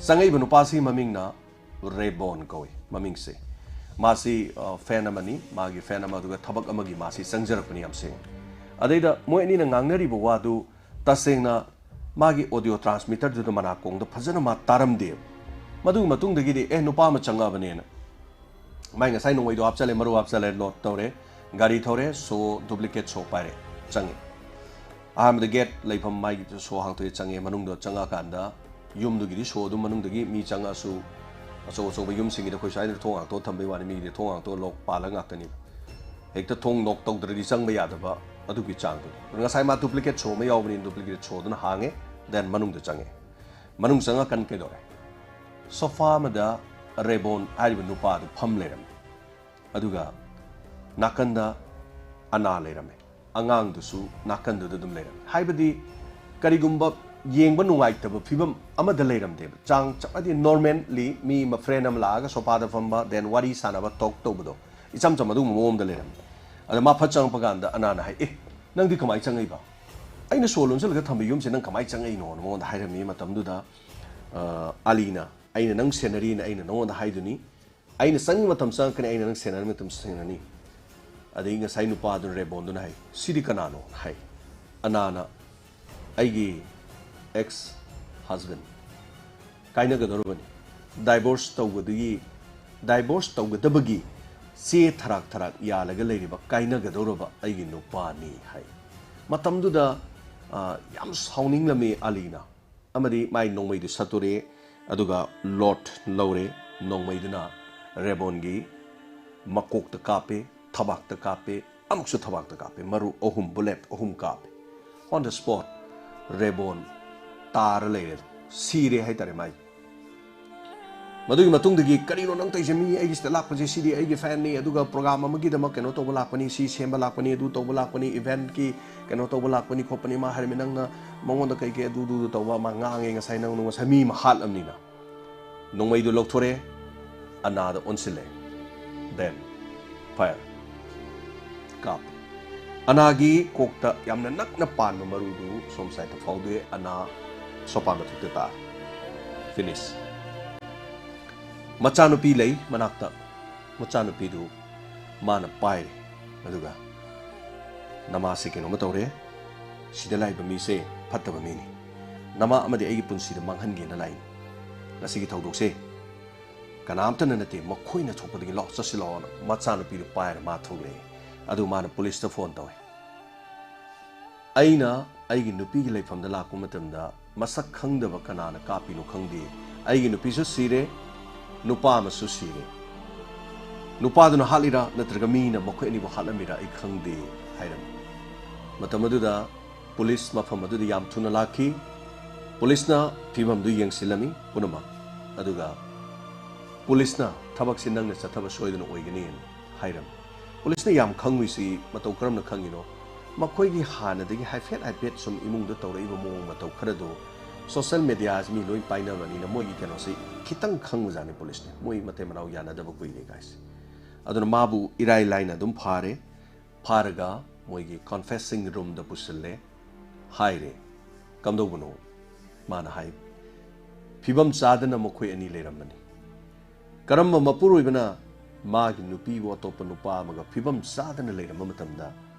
ꯆꯪꯉꯛꯏꯕ ꯅꯨꯄꯥꯁꯤ ꯃꯃꯤꯡꯅ ꯔꯦꯕꯣꯟ ꯀꯧꯏ ꯃꯃꯤꯡꯁꯦ꯫ ꯃꯥꯁꯤ, ꯑ, fan ꯑꯃꯅꯤ, ꯃꯥꯒꯤ fan ꯑꯃ, ꯑꯗꯨꯒ ꯊꯕꯛ ꯑꯃꯒꯤ ꯃꯥꯁꯤ ꯆꯪꯖꯔꯛꯄꯅꯤ ꯌꯥꯝ ꯁꯦꯡꯅ꯫ ꯑꯗꯩꯗ ꯃꯣꯏ ꯑꯅꯤꯅ ꯉꯥꯡꯅꯔꯤꯕ ꯋꯥꯗꯨ ꯇꯁꯦꯡꯅ ꯃꯥꯒꯤ audio transmitterꯗꯨꯗ ꯃꯅꯥꯀꯣꯡꯗ ꯐꯖꯅ ꯃꯥ ꯇꯥꯔꯝꯗꯦꯕ꯫ ꯃꯗꯨꯒꯤ ꯃꯇꯨꯡꯗꯒꯤꯗꯤ, "ꯑꯦ, ꯅꯨꯄꯥ ꯑꯃ ꯆꯪꯉꯛꯑꯕꯅꯦꯅ" ꯃꯥꯏ ꯉꯁꯥꯏ ꯅꯣꯡꯃꯩꯗꯣ ꯍꯥꯞꯆꯜꯂꯦ, ꯃꯔꯨ ꯍꯥꯞꯆꯜꯂꯦ, load ꯇꯧꯔꯦ, ꯒꯥꯔꯤ ꯊꯧꯔꯦ, ꯁꯣ, duplicate ꯁꯣ ꯄꯥꯏꯔꯦ, ꯆꯪꯉꯦ꯫ ꯑꯍꯥꯟꯕꯗ gate ꯂꯩꯐꯝ ꯃꯥꯏꯒꯤ ꯁꯣ ꯍꯥꯡꯇꯣꯛꯑꯦ, ꯆꯪꯉꯦ꯫ ꯃꯅꯨꯡꯗ ꯆꯪꯉꯛꯑꯀꯥꯟꯗ ꯌꯨꯝꯗꯨꯒꯤꯗꯤ ꯁꯣ ꯑꯗꯨꯝ ꯃꯅꯨꯡꯗꯒꯤ ꯃꯤ ꯆꯪꯉꯛꯑꯁꯨ, ꯑꯆꯧ ꯑꯆꯧꯕ ꯌꯨꯝꯁꯤꯡꯒꯤꯗꯤ ꯑꯩꯈꯣꯏ ꯁ꯭ꯋꯥꯏꯗ ꯊꯣꯡ ꯍꯥꯡꯇꯣꯛꯑ ꯊꯝꯕꯩ ꯋꯥꯅꯤ, ꯃꯤꯒꯤꯗꯤ ꯊꯣꯡ ꯍꯥꯡꯇꯣꯛꯑ lock ꯄꯥꯜꯂꯒ ꯉꯥꯛꯇꯅꯤ꯫ ꯍꯦꯛꯇ ꯊꯣꯡ knock ꯇꯧꯗ꯭ꯔꯗꯤ ꯆꯪꯕ ꯌꯥꯗꯕ ꯑꯗꯨꯒꯤ ꯆꯥꯡꯗꯨꯅꯤ꯫ ꯉꯁꯥꯏ ꯃꯥ duplicate show ꯑꯃ ꯌꯥꯎꯕꯅꯤ, duplicate show ꯗꯨꯅ ꯍꯥꯡꯉꯦ, then ꯃꯅꯨꯡꯗ ꯆꯪꯉꯦ꯫ ꯃꯅꯨꯡ ꯆꯪꯉꯀꯥꯟ ꯀꯩꯗꯧꯔꯦ? Sofa ꯑꯃꯗ ꯔꯦꯕꯣꯟ ꯍꯥꯏꯔꯤꯕ ꯅꯨꯄꯥꯗꯨ ꯐꯝ ꯂꯩꯔꯝꯃꯦ꯫ ꯑꯗꯨꯒ ꯅꯥꯀꯟꯗ ꯑꯅꯥ ꯂꯩꯔꯝꯃꯦ꯫ ꯑꯉꯥꯡꯗꯨꯁꯨ ꯅꯥꯀꯟꯗꯨꯗ ꯑꯗꯨꯝ ꯂꯩꯔꯝꯃꯦ꯫ ꯍꯥꯏꯕꯗꯤ ꯀꯔꯤꯒꯨꯝꯕ ꯌꯦꯡꯕ ꯅꯨꯡꯉꯥꯏꯇꯕ ꯐꯤꯕꯝ ꯑꯃꯗ ꯂꯩꯔꯝꯗꯦꯕ꯫ ꯆꯥꯡ ꯆꯞ ꯍꯥꯏꯗꯤ normally ꯃꯤ ꯑꯃ friend ꯑꯃ ꯂꯥꯛꯑꯒ sofa ꯗ ꯐꯝꯕ, then ꯋꯥꯔꯤ ꯁꯥꯟꯅꯕ, talk ꯇꯧꯕꯗꯣ, ꯏꯆꯝ ꯆꯝꯕ ꯑꯗꯨꯒꯨꯝꯕ ꯃꯑꯣꯡꯗ ꯂꯩꯔꯝꯃꯦ꯫ ꯑꯗ ꯃꯥ ꯐꯠ ꯆꯪꯉꯛꯄ ꯀꯥꯟꯗ ꯑꯅꯥꯅ ꯍꯥꯏ, "ꯑꯦ, ꯅꯪꯗꯤ ꯀꯃꯥꯏꯅ ꯆꯪꯉꯛꯏꯕ? ꯑꯩꯅ ꯁꯣ ꯂꯣꯟꯁꯤꯜꯂꯒ ꯊꯝꯕ ꯌꯨꯝꯁꯦ ꯅꯪ ꯀꯃꯥꯏꯅ ꯆꯪꯉꯛꯏꯅꯣꯅ?" ꯃꯉꯣꯟꯗ ꯍꯥꯏꯔꯝꯃꯤ ꯃꯇꯝꯗꯨꯗ, ꯑ, ꯑꯂꯤꯅ, "ꯑꯩꯅ ꯅꯪ ꯁꯦꯟꯅꯔꯤꯅ ꯑꯩꯅ ꯅꯉꯣꯟꯗ ꯍꯥꯏꯗꯨꯅꯤ꯫ ꯑꯩꯅ ꯆꯪꯉꯤ ꯃꯇꯝ ꯆꯪꯉꯛꯀꯅꯤ, ꯑꯩꯅ ꯅꯪ ꯁꯦꯟꯅꯔꯤ ꯃꯇꯝ ꯁꯦꯟꯅꯅꯤ꯫" ꯑꯗꯩ ꯉꯁꯥꯏ ꯅꯨꯄꯥꯗꯨꯅ, ꯔꯦꯕꯣꯟꯗꯨꯅ ꯍꯥꯏ, "ꯁꯤꯗꯤ ꯀꯅꯥꯅꯣ?" ꯍꯥꯏ꯫ ꯑꯅꯥꯅ, "ꯑꯩꯒꯤ ex husband, ꯀꯥꯏꯅꯒꯗꯧꯔꯕꯅꯤ, divorce ꯇꯧꯕꯗꯨꯒꯤ, divorce ꯇꯧꯒꯗꯕꯒꯤ ꯆꯦ ꯊꯔꯥꯛ ꯊꯔꯥꯛ ꯌꯥꯜꯂꯒ ꯂꯩꯔꯤꯕ ꯀꯥꯏꯅꯒꯗꯧꯔꯕ ꯑꯩꯒꯤ ꯅꯨꯄꯥꯅꯤ" ꯍꯥꯏ꯫ ꯃꯇꯝꯗꯨꯗ, ꯑ, ꯌꯥꯝ ꯁꯥꯎꯅꯤꯡꯂꯝꯃꯤ ꯑꯂꯤꯅ꯫ ꯑꯃꯗꯤ ꯃꯥꯏ ꯅꯣꯡꯃꯩꯗꯨ ꯁꯠꯇꯣꯔꯛꯑꯦ, ꯑꯗꯨꯒ load ꯂꯧꯔꯦ꯫ ꯅꯣꯡꯃꯩꯗꯨꯅ ꯔꯦꯕꯣꯟꯒꯤ ꯃꯀꯣꯛꯇ ꯀꯥꯞꯄꯦ, ꯊꯕꯥꯛꯇ ꯀꯥꯞꯄꯦ, ꯑꯃꯨꯛꯁꯨ ꯊꯕꯥꯛꯇ ꯀꯥꯞꯄꯦ꯫ ꯃꯔꯨ ꯑꯍꯨꯝ, bullet ꯑꯍꯨꯝ ꯀꯥꯞꯄꯦ꯫ On the spot ꯔꯦꯕꯣꯟ ꯇꯥꯔ ꯂꯩꯔꯦ, ꯁꯤꯔꯦ ꯍꯥꯏꯇꯥꯔꯦ ꯃꯥꯏ꯫ ꯃꯗꯨꯒꯤ ꯃꯇꯨꯡꯗꯒꯤ, "ꯀꯔꯤꯅꯣ ꯅꯪ ꯇꯧꯔꯤꯁꯦ? ꯃꯤ ꯑꯩꯒꯤ ꯁꯤꯗ ꯂꯥꯛꯄꯁꯦ, ꯁꯤꯗꯤ ꯑꯩꯒꯤ fan ꯅꯤ, ꯑꯗꯨꯒ program ꯑꯃꯒꯤꯗꯃꯛ ꯀꯩꯅꯣ ꯇꯧꯕ ꯂꯥꯛꯄꯅꯤ, ꯁꯤ ꯁꯦꯝꯕ ꯂꯥꯛꯄꯅꯤ, ꯑꯗꯨ ꯇꯧꯕ ꯂꯥꯛꯄꯅꯤ, event ꯀꯤ ꯀꯩꯅꯣ ꯇꯧꯕ ꯂꯥꯛꯄꯅꯤ ꯈꯣꯠꯄꯅꯤ", ꯃꯥ ꯍꯥꯏꯔꯝꯃꯤ꯫ "ꯅꯪꯅ ꯃꯉꯣꯟꯗ ꯀꯩ ꯀꯩ ꯑꯗꯨ ꯑꯗꯨ ꯇꯧꯕ", ꯃꯥ ꯉꯥꯡꯉꯦ꯫ ꯉꯁꯥꯏ ꯅꯪ, ꯉꯁꯥꯏ ꯃꯤ ꯑꯃ ꯍꯥꯠꯂꯝꯅꯤꯅ꯫ ꯅꯣꯡꯃꯩꯗꯨ ꯂꯧꯊꯣꯔꯛꯑꯦ, ꯑꯅꯥꯗ ꯑꯣꯟꯁꯤꯜꯂꯦ꯫ Then fire꯫ ꯀꯥꯞꯄꯦ꯫ ꯑꯅꯥꯒꯤ ꯀꯣꯛꯇ ꯌꯥꯝꯅ ꯅꯛꯅ ꯄꯥꯟꯕ ꯃꯔꯨꯗꯨ ꯁꯣꯝ side ꯇ ꯐꯥꯎꯗꯣꯛꯑꯦ, ꯑꯅꯥ sofa ꯃꯊꯛꯇ ꯇꯥꯔꯦ꯫ Finish꯫ ꯃꯆꯥꯅꯨꯄꯤ ꯂꯩ ꯃꯅꯥꯛꯇ꯫ ꯃꯆꯥꯅꯨꯄꯤꯗꯨ ꯃꯥꯅ ꯄꯥꯏꯔꯦ꯫ ꯑꯗꯨꯒ, "ꯅꯃꯥꯁꯦ ꯀꯩꯅꯣꯝꯃ ꯇꯧꯔꯦ꯫ ꯁꯤꯗ ꯂꯥꯛꯏꯕ ꯃꯤꯁꯦ ꯐꯠꯇꯕ ꯃꯤꯅꯤ꯫ ꯅꯃꯥ ꯑꯃꯗꯤ ꯑꯩꯒꯤ ꯄꯨꯟꯁꯤꯗ ꯃꯥꯡꯍꯟꯒꯦꯅ ꯂꯥꯛꯏꯅꯤ꯫ ꯉꯁꯤꯒꯤ ꯊꯧꯗꯣꯛꯁꯦ ꯀꯅꯥꯝꯇꯅ ꯅꯠꯇꯦ, ꯃꯈꯣꯏꯅ ꯊꯣꯛꯄꯗꯒꯤ ꯂꯥꯛꯑꯣ, ꯆꯠꯁꯤ ꯂꯥꯛꯑꯣꯅ" ꯃꯆꯥꯅꯨꯄꯤꯗꯨ ꯄꯥꯏꯔ ꯃꯥ ꯊꯣꯛꯂꯛꯑꯦ꯫ ꯑꯗꯨ ꯃꯥꯅ police ꯇ phone ꯇꯧꯋꯦ꯫ "ꯑꯩꯅ ꯑꯩꯒꯤ ꯅꯨꯄꯤꯒꯤ ꯂꯩꯐꯝꯗ ꯂꯥꯛꯄ ꯃꯇꯝꯗ ꯃꯁꯛ ꯈꯪꯗꯕ ꯀꯅꯥꯅ ꯀꯥꯞꯄꯤꯅꯣ ꯈꯪꯗꯦ꯫ ꯑꯩꯒꯤ ꯅꯨꯄꯤꯁꯨ ꯁꯤꯔꯦ, ꯅꯨꯄꯥ ꯑꯃꯁꯨ ꯁꯤꯔꯦ꯫ ꯅꯨꯄꯥꯗꯨꯅ ꯍꯥꯠꯂꯤꯔꯥ ꯅꯠꯇ꯭ꯔꯒ ꯃꯤꯅ ꯃꯈꯣꯏ ꯑꯅꯤꯕꯨ ꯍꯥꯠꯂꯝꯃꯤꯔꯥ ꯑꯩ ꯈꯪꯗꯦ" ꯍꯥꯏꯔꯝꯃꯤ꯫ ꯃꯇꯝ ꯑꯗꯨꯗ ꯄꯨꯂꯤꯁ ꯃꯐꯝ ꯑꯗꯨꯗ ꯌꯥꯝ ꯊꯨꯅ ꯂꯥꯛꯈꯤ꯫ ꯄꯨꯂꯤꯁꯅ ꯐꯤꯕꯝꯗꯨ ꯌꯦꯡꯁꯤꯜꯂꯝꯃꯤ ꯄꯨꯝꯅꯃꯛ꯫ ꯑꯗꯨꯒ ꯄꯨꯂꯤꯁꯅ ꯊꯕꯛꯁꯤ ꯅꯪꯅ ꯆꯠꯊꯕ ꯁꯣꯏꯗꯅ ꯑꯣꯏꯒꯅꯤ ꯍꯥꯏꯔꯝꯃꯤ꯫ ꯄꯨꯂꯤꯁꯅ ꯌꯥꯝ ꯈꯪꯉꯨꯏꯁꯤ ꯃꯇꯧ ꯀꯔꯝꯅ ꯈꯪꯉꯤꯅꯣ? ꯃꯈꯣꯏꯒꯤ ꯍꯥꯟꯅꯗꯒꯤ ꯍꯥꯏꯐꯦꯠ ꯍꯥꯏꯐꯦꯠ ꯁꯨꯝ ꯏꯃꯨꯡꯗ ꯇꯧꯔꯛꯏꯕ ꯃꯑꯣꯡ ꯃꯇꯧ ꯈꯔꯗꯨ social mediaꯁꯤ ꯃꯤ ꯂꯣꯏ ꯄꯥꯏꯅꯕꯅꯤꯅ ꯃꯣꯏꯒꯤ ꯀꯩꯅꯣꯁꯤ ꯈꯤꯇꯪ ꯈꯪꯕꯖꯥꯠꯅꯤ ꯄꯨꯂꯤꯁꯅꯤ꯫ ꯃꯣꯏ ꯃꯇꯩ ꯃꯅꯥꯎ ꯌꯥꯅꯗꯕ ꯀꯨꯏꯔꯦ guys꯫ ꯑꯗꯨꯅ ꯃꯥꯕꯨ ꯏꯔꯥꯏ ꯂꯥꯏꯅ ꯑꯗꯨꯝ ꯐꯥꯔꯦ꯫ ꯐꯥꯔꯒ ꯃꯣꯏꯒꯤ confessing roomꯗ ꯄꯨꯁꯤꯜꯂꯦ꯫ ꯍꯥꯏꯔꯦ, "ꯀꯝꯗꯧꯕꯅꯣ?" ꯃꯥꯅ ꯍꯥꯏ, "ꯐꯤꯕꯝ ꯆꯥꯗꯅ ꯃꯈꯣꯏ ꯑꯅꯤ ꯂꯩꯔꯝꯕꯅꯤ꯫ ꯀꯔꯝꯕ ꯃꯄꯨꯔꯣꯏꯕꯅ ꯃꯥꯒꯤ ꯅꯨꯄꯤꯕꯨ ꯑꯇꯣꯞꯄ ꯅꯨꯄꯥ ꯑꯃꯒ ꯐꯤꯕꯝ ꯆꯥꯗꯅ ꯂꯩꯔꯝꯕ ꯃꯇꯝꯗ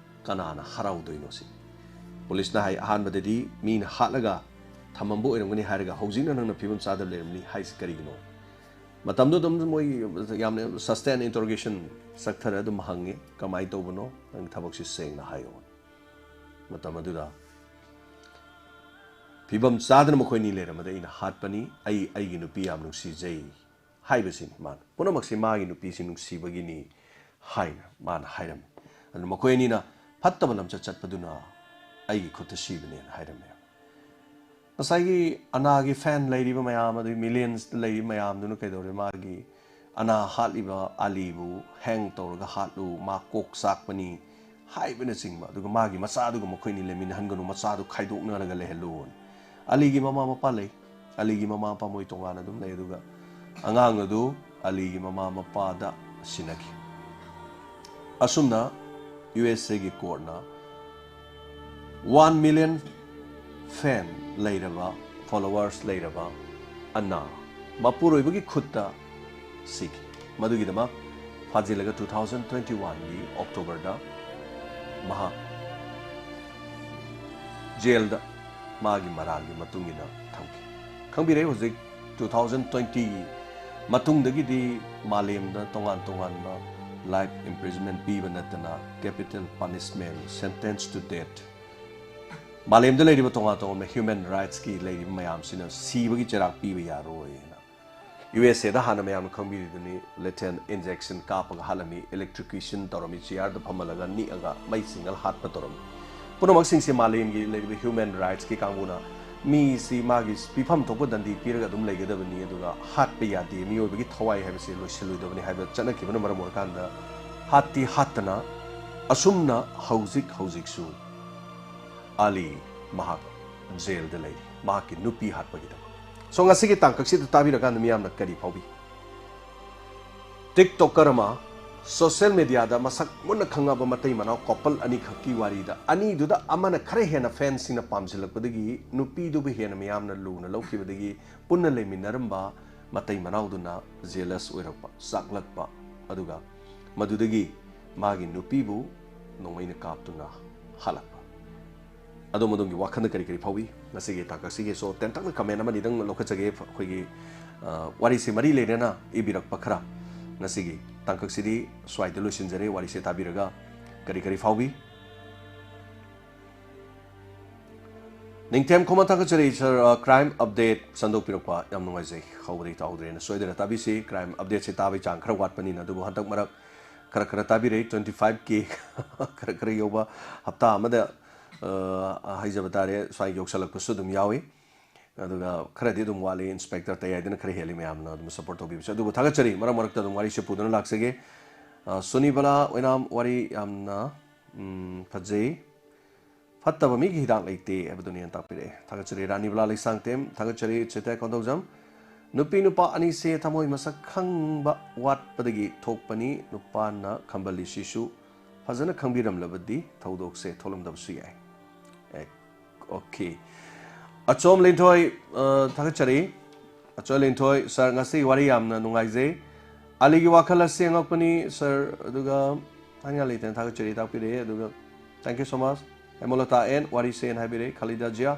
ꯀꯅꯥꯅ ꯍꯔꯥꯎꯗꯣꯏꯅꯣ?" ꯁꯤ ꯄꯨꯂꯤꯁꯅ ꯍꯥꯏ꯫ ꯑꯍꯥꯟꯕꯗꯗꯤ ꯃꯤꯅ ꯍꯥꯠꯂꯒ ꯊꯝꯃꯝꯕ ꯑꯣꯏꯔꯝꯒꯅꯤ ꯍꯥꯏꯔꯒ ꯍꯧꯖꯤꯛꯅ ꯅꯪꯅ ꯐꯤꯕꯝ ꯆꯥꯗꯅ ꯂꯩꯔꯝꯅꯤ ꯍꯥꯏꯁꯤ ꯀꯔꯤꯒꯤꯅꯣ? ꯃꯇꯝꯗꯨ ꯑꯗꯨꯝ ꯃꯣꯏ ꯌꯥꯝꯅ sustained interrogation ꯆꯠꯊꯔ ꯑꯗꯨꯝ ꯍꯪꯉꯤ, "ꯀꯃꯥꯏꯅ ꯇꯧꯕꯅꯣ? ꯅꯪ ꯊꯕꯛꯁꯤ ꯁꯦꯡꯅ ꯍꯥꯏꯌꯣ"꯫ ꯃꯇꯝ ꯑꯗꯨꯗ, "ꯐꯤꯕꯝ ꯆꯥꯗꯅ ꯃꯈꯣꯏꯅꯤ ꯂꯩꯔꯝꯕꯗ ꯑꯩꯅ ꯍꯥꯠꯄꯅꯤ, ꯑꯩ ꯑꯩꯒꯤ ꯅꯨꯄꯤ ꯌꯥꯝ ꯅꯨꯡꯁꯤꯖꯩ" ꯍꯥꯏꯕꯁꯤꯅꯤ ꯃꯥꯅ꯫ ꯄꯨꯝꯅꯃꯛꯁꯤ ꯃꯥꯒꯤ ꯅꯨꯄꯤꯁꯤ ꯅꯨꯡꯁꯤꯕꯒꯤꯅꯤ ꯍꯥꯏꯅ ꯃꯥꯅ ꯍꯥꯏꯔꯝꯃꯤ꯫ ꯑꯗꯨ ꯃꯈꯣꯏ ꯑꯅꯤꯅ ꯐꯠꯇꯕ ꯂꯝꯆꯠ ꯆꯠꯄꯗꯨꯅ ꯑꯩꯒꯤ ꯈꯨꯠꯇ ꯁꯤꯕꯅꯦꯅ ꯍꯥꯏꯔꯝꯃꯦ꯫ ꯉꯁꯥꯏꯒꯤ ꯑꯅꯥꯒꯤ fan ꯂꯩꯔꯤꯕ ꯃꯌꯥꯝ, ꯑꯗꯨꯒꯤ millionsꯇ ꯂꯩꯔꯤꯕ ꯃꯌꯥꯝꯗꯨꯅ ꯀꯩꯗꯧꯔꯦ? ꯃꯥꯒꯤ ꯑꯅꯥ ꯍꯥꯠꯂꯤꯕ ꯑꯂꯤꯕꯨ hang ꯇꯧꯔꯒ ꯍꯥꯠꯂꯨ, ꯃꯥ ꯀꯣꯛ ꯆꯥꯛꯄꯅꯤ ꯍꯥꯏꯕꯅꯆꯤꯡꯕ, ꯑꯗꯨꯒ ꯃꯥꯒꯤ ꯃꯆꯥꯗꯨꯒ ꯃꯈꯣꯏꯅꯤ ꯂꯩꯃꯤꯟꯅꯍꯟꯒꯅꯨ, ꯃꯆꯥꯗꯨ ꯈꯥꯏꯗꯣꯛꯅꯔꯒ ꯂꯩꯍꯜꯂꯨ꯫ ꯑꯂꯤꯒꯤ ꯃꯃꯥ ꯃꯄꯥ ꯂꯩ, ꯑꯂꯤꯒꯤ ꯃꯃꯥ ꯃꯄꯥ ꯃꯣꯏ ꯇꯣꯉꯥꯟꯅ ꯑꯗꯨꯝ ꯂꯩ, ꯑꯗꯨꯒ ꯑꯉꯥꯡ ꯑꯗꯨ ꯑꯂꯤꯒꯤ ꯃꯃꯥ ꯃꯄꯥꯗ ꯁꯤꯟꯅꯈꯤ꯫ ꯑꯁꯨꯝꯅ ꯌꯨ ꯑꯦꯁ ꯑꯦꯒꯤ courtꯅ one million fan ꯂꯩꯔꯕ, followers ꯂꯩꯔꯕ ꯑꯅꯥ ꯃꯄꯨꯔꯣꯏꯕꯒꯤ ꯈꯨꯠꯇ ꯁꯤꯈꯤ꯫ ꯃꯗꯨꯒꯤꯗꯃꯛ ꯐꯥꯖꯤꯜꯂꯒ two thousand twenty oneꯒꯤ Octoberꯗ ꯃꯍꯥꯛ ꯖꯦꯜꯗ ꯃꯥꯒꯤ ꯃꯔꯥꯜꯒꯤ ꯃꯇꯨꯡ ꯏꯟꯅ ꯊꯝꯈꯤ꯫ ꯈꯪꯕꯤꯔꯦ, ꯍꯧꯖꯤꯛ two thousand twenty ꯃꯇꯨꯡꯗꯒꯤꯗꯤ ꯃꯥꯂꯦꯝꯗ ꯇꯣꯉꯥꯟ ꯇꯣꯉꯥꯟꯕ life imprisonment ꯄꯤꯕ ꯅꯠꯇꯅ capital punishment, sentence to death, ꯃꯥꯂꯦꯝꯗ ꯂꯩꯔꯤꯕ ꯇꯣꯉꯥꯟ ꯇꯣꯉꯥꯟꯕ human rightsꯀꯤ ꯂꯩꯔꯤꯕ ꯃꯌꯥꯝꯁꯤꯅ ꯁꯤꯕꯒꯤ ꯆꯩꯔꯥꯛ ꯄꯤꯕ ꯌꯥꯔꯣꯏꯅ꯫ ꯌꯨ ꯑꯦꯁ ꯑꯦꯗ ꯍꯥꯟꯅ ꯃꯌꯥꯝꯅ ꯈꯪꯕꯤꯔꯤꯗꯨꯅꯤ, lethal injection ꯀꯥꯞꯄꯒ ꯍꯥꯠꯂꯝꯃꯤ, electrocution ꯇꯧꯔꯝꯃꯤ, chairꯗ ꯐꯝꯍꯜꯂꯒ ꯅꯤꯛꯑꯒ ꯃꯩ ꯆꯤꯡꯉꯒ ꯍꯥꯠꯄ ꯇꯧꯔꯝꯃꯤ꯫ ꯄꯨꯝꯅꯃꯛꯁꯤꯡꯁꯦ ꯃꯥꯂꯦꯝꯒꯤ ꯂꯩꯔꯤꯕ human rightsꯀꯤ ꯀꯥꯡꯕꯨꯅ ꯃꯤꯁꯤ ꯃꯥꯒꯤ ꯄꯤꯐꯝ ꯊꯣꯛꯄ ꯗꯟꯗꯤ ꯄꯤꯔꯒ ꯑꯗꯨꯝ ꯂꯩꯒꯗꯕꯅꯤ, ꯑꯗꯨꯒ ꯍꯥꯠꯄ ꯌꯥꯗꯦ, ꯃꯤꯑꯣꯏꯕꯒꯤ ꯊꯋꯥꯏ ꯍꯥꯏꯕꯁꯤ ꯂꯣꯏꯁꯤꯜꯂꯣꯏꯗꯕꯅꯤ ꯍꯥꯏꯕ ꯆꯠꯅꯈꯤꯕꯅ ꯃꯔꯝ ꯑꯣꯏꯔꯀꯥꯟꯗ ꯍꯥꯠꯇꯤ ꯍꯥꯠꯇꯅ ꯑꯁꯨꯝꯅ ꯍꯧꯖꯤꯛ ꯍꯧꯖꯤꯛꯁꯨ ꯑꯂꯤ ꯃꯍꯥꯛ ꯖꯦꯜꯗ ꯂꯩꯔꯤ, ꯃꯍꯥꯛꯀꯤ ꯅꯨꯄꯤ ꯍꯥꯠꯄꯒꯤꯗꯃꯛ꯫ So, ꯉꯁꯤꯒꯤ ꯇꯥꯡꯀꯛꯁꯤꯗ ꯇꯥꯕꯤꯔꯀꯥꯟꯗ ꯃꯤꯌꯥꯝꯅ ꯀꯔꯤ ꯐꯥꯎꯕꯤ? TikToker ꯑꯃ social mediaꯗ ꯃꯁꯛ ꯃꯨꯟꯅ ꯈꯪꯉꯕ ꯃꯇꯩ ꯃꯅꯥꯎ couple ꯑꯅꯤꯈꯛꯀꯤ ꯋꯥꯔꯤꯗ, ꯑꯅꯤꯗꯨꯗ ꯑꯃꯅ ꯈꯔ ꯍꯦꯟꯅ fanꯁꯤꯡꯅ ꯄꯥꯝꯁꯤꯜꯂꯛꯄꯗꯒꯤ ꯅꯨꯄꯤꯗꯨꯕꯨ ꯍꯦꯟꯅ ꯃꯤꯌꯥꯝꯅ ꯂꯨꯅ ꯂꯧꯈꯤꯕꯗꯒꯤ ꯄꯨꯟꯅ ꯂꯩꯃꯤꯟꯅꯔꯝꯕ ꯃꯇꯩ ꯃꯅꯥꯎꯗꯨꯅ jealous ꯑꯣꯏꯔꯛꯄ, ꯆꯥꯛꯂꯛꯄ, ꯑꯗꯨꯒ ꯃꯗꯨꯗꯒꯤ ꯃꯥꯒꯤ ꯅꯨꯄꯤꯕꯨ ꯅꯣꯡꯃꯩꯅ ꯀꯥꯞꯇꯨꯅ ꯍꯥꯠꯂꯛꯄ꯫ ꯑꯗꯣꯝ ꯑꯗꯣꯝꯒꯤ ꯋꯥꯈꯜꯗ ꯀꯔꯤ ꯀꯔꯤ ꯐꯥꯎꯏ? ꯉꯁꯤꯒꯤ ꯇꯥꯡꯀꯛꯁꯤꯒꯤ so ꯇꯦꯟꯇꯛꯅ comment ꯑꯃꯅꯤꯗꯪ ꯂꯧꯈꯠꯆꯒꯦ꯫ ꯑꯩꯈꯣꯏꯒꯤ, ꯑ, ꯋꯥꯔꯤꯁꯤ ꯃꯔꯤ ꯂꯩꯅꯅ ꯏꯕꯤꯔꯛꯄ ꯈꯔ꯫ ꯉꯁꯤꯒꯤ ꯇꯥꯡꯀꯛꯁꯤꯗꯤ ꯁ꯭ꯋꯥꯏꯗ ꯂꯣꯏꯁꯤꯟꯖꯔꯦ꯫ ꯋꯥꯔꯤꯁꯦ ꯇꯥꯕꯤꯔꯒ ꯀꯔꯤ ꯀꯔꯤ ꯐꯥꯎꯕꯤ? ꯅꯤꯡꯊꯦꯝ ꯈꯣꯝꯃ ꯊꯥꯒꯠꯆꯔꯤ, sir꯫ ꯑ, crime update ꯁꯟꯗꯣꯛꯄꯤꯔꯛꯄ ꯌꯥꯝ ꯅꯨꯡꯉꯥꯏꯖꯩ꯫ ꯍꯧꯕꯗꯒꯤ ꯇꯥꯍꯧꯗ꯭ꯔꯦꯅ ꯁꯣꯏꯗꯅ ꯇꯥꯕꯤꯁꯤ꯫ Crime updateꯁꯦ ꯇꯥꯕꯒꯤ ꯆꯥꯡ ꯈꯔ ꯋꯥꯠꯄꯅꯤꯅ, ꯑꯗꯨꯕꯨ ꯍꯟꯗꯛ ꯃꯔꯛ ꯈꯔ ꯈꯔ ꯇꯥꯕꯤꯔꯛꯏ꯫ Twenty five K ꯈꯔ ꯈꯔ ꯌꯧꯕ, ꯍꯞꯇꯥ ꯑꯃꯗ, ꯑ, ꯍꯥꯏꯖꯕ ꯇꯥꯔꯦ, ꯁ꯭ꯋꯥꯏ ꯌꯧꯁꯜꯂꯛꯄꯁꯨ ꯑꯗꯨꯝ ꯌꯥꯎꯏ꯫ ꯑꯗꯨꯒ ꯈꯔꯗꯤ ꯑꯗꯨꯝ ꯋꯥꯠꯂꯤ, inspector ꯇꯌꯥꯏꯗꯅ ꯈꯔ ꯍꯦꯜꯂꯤ ꯃꯌꯥꯝꯅ ꯑꯗꯨꯝ support ꯇꯧꯕꯤꯕꯁꯦ꯫ ꯑꯗꯨꯕꯨ ꯊꯥꯒꯠꯆꯔꯤ, ꯃꯔꯛ ꯃꯔꯛꯇ ꯑꯗꯨꯝ ꯋꯥꯔꯤꯁꯦ ꯄꯨꯗꯨꯅ ꯂꯥꯛꯆꯒꯦ꯫ ꯑ, ꯁꯣꯅꯤ ꯕꯂꯥ ꯑꯣꯏꯅꯥꯝ, ꯋꯥꯔꯤ ꯌꯥꯝꯅ, ꯎꯝ, ꯐꯖꯩ꯫ "ꯐꯠꯇꯕ ꯃꯤꯒꯤ ꯍꯤꯗꯥꯛ ꯂꯩꯇꯦ" ꯍꯥꯏꯕꯗꯨꯅꯦꯅ ꯇꯥꯛꯄꯤꯔꯛꯑꯦ꯫ ꯊꯥꯒꯠꯆꯔꯤ ꯔꯥꯅꯤ ꯕꯂꯥ ꯂꯩꯁꯥꯡꯊꯦꯝ, ꯊꯥꯒꯠꯆꯔꯤ ꯆꯦꯇꯦ ꯀꯣꯟꯊꯧꯖꯝ꯫ "ꯅꯨꯄꯤ ꯅꯨꯄꯥ ꯑꯅꯤꯁꯦ ꯊꯃꯣꯏ ꯃꯁꯛ ꯈꯪꯕ ꯋꯥꯠꯄꯗꯒꯤ ꯊꯣꯛꯄꯅꯤ, ꯅꯨꯄꯥꯅ ꯈꯝꯕꯜꯂꯤꯁꯤꯁꯨ ꯐꯖꯅ ꯈꯪꯕꯤꯔꯝꯂꯕꯗꯤ ꯊꯧꯗꯣꯛꯁꯦ ꯊꯣꯛꯂꯝꯗꯕꯁꯨ ꯌꯥꯏ"꯫ ꯑꯦ, okay꯫ ꯑꯆꯣꯝ ꯂꯤꯟꯊꯣꯏ, ꯑ, ꯊꯥꯒꯠꯆꯔꯤ꯫ ꯑꯆꯣꯝ ꯂꯤꯟꯊꯣꯏ, sir, ꯉꯁꯤꯒꯤ ꯋꯥꯔꯤ ꯌꯥꯝꯅ ꯅꯨꯡꯉꯥꯏꯖꯩ꯫ ꯑꯂꯤꯒꯤ ꯋꯥꯈꯜ ꯑꯁꯤ ꯑꯉꯛꯄꯅꯤ, sir꯫ ꯑꯗꯨꯒ ꯍꯥꯏꯅꯤꯡꯉꯥꯏ ꯂꯩꯇꯅ ꯊꯥꯒꯠꯆꯔꯤ, ꯇꯥꯛꯄꯤꯔꯛꯑꯦ꯫ ꯑꯗꯨꯒ thank you so much꯫ Hemalata N, ꯋꯥꯔꯤꯁꯦꯅ ꯍꯥꯏꯕꯤꯔꯛꯑꯦ꯫ ꯈꯥꯂꯤꯗꯥ ꯖꯤꯌꯥ,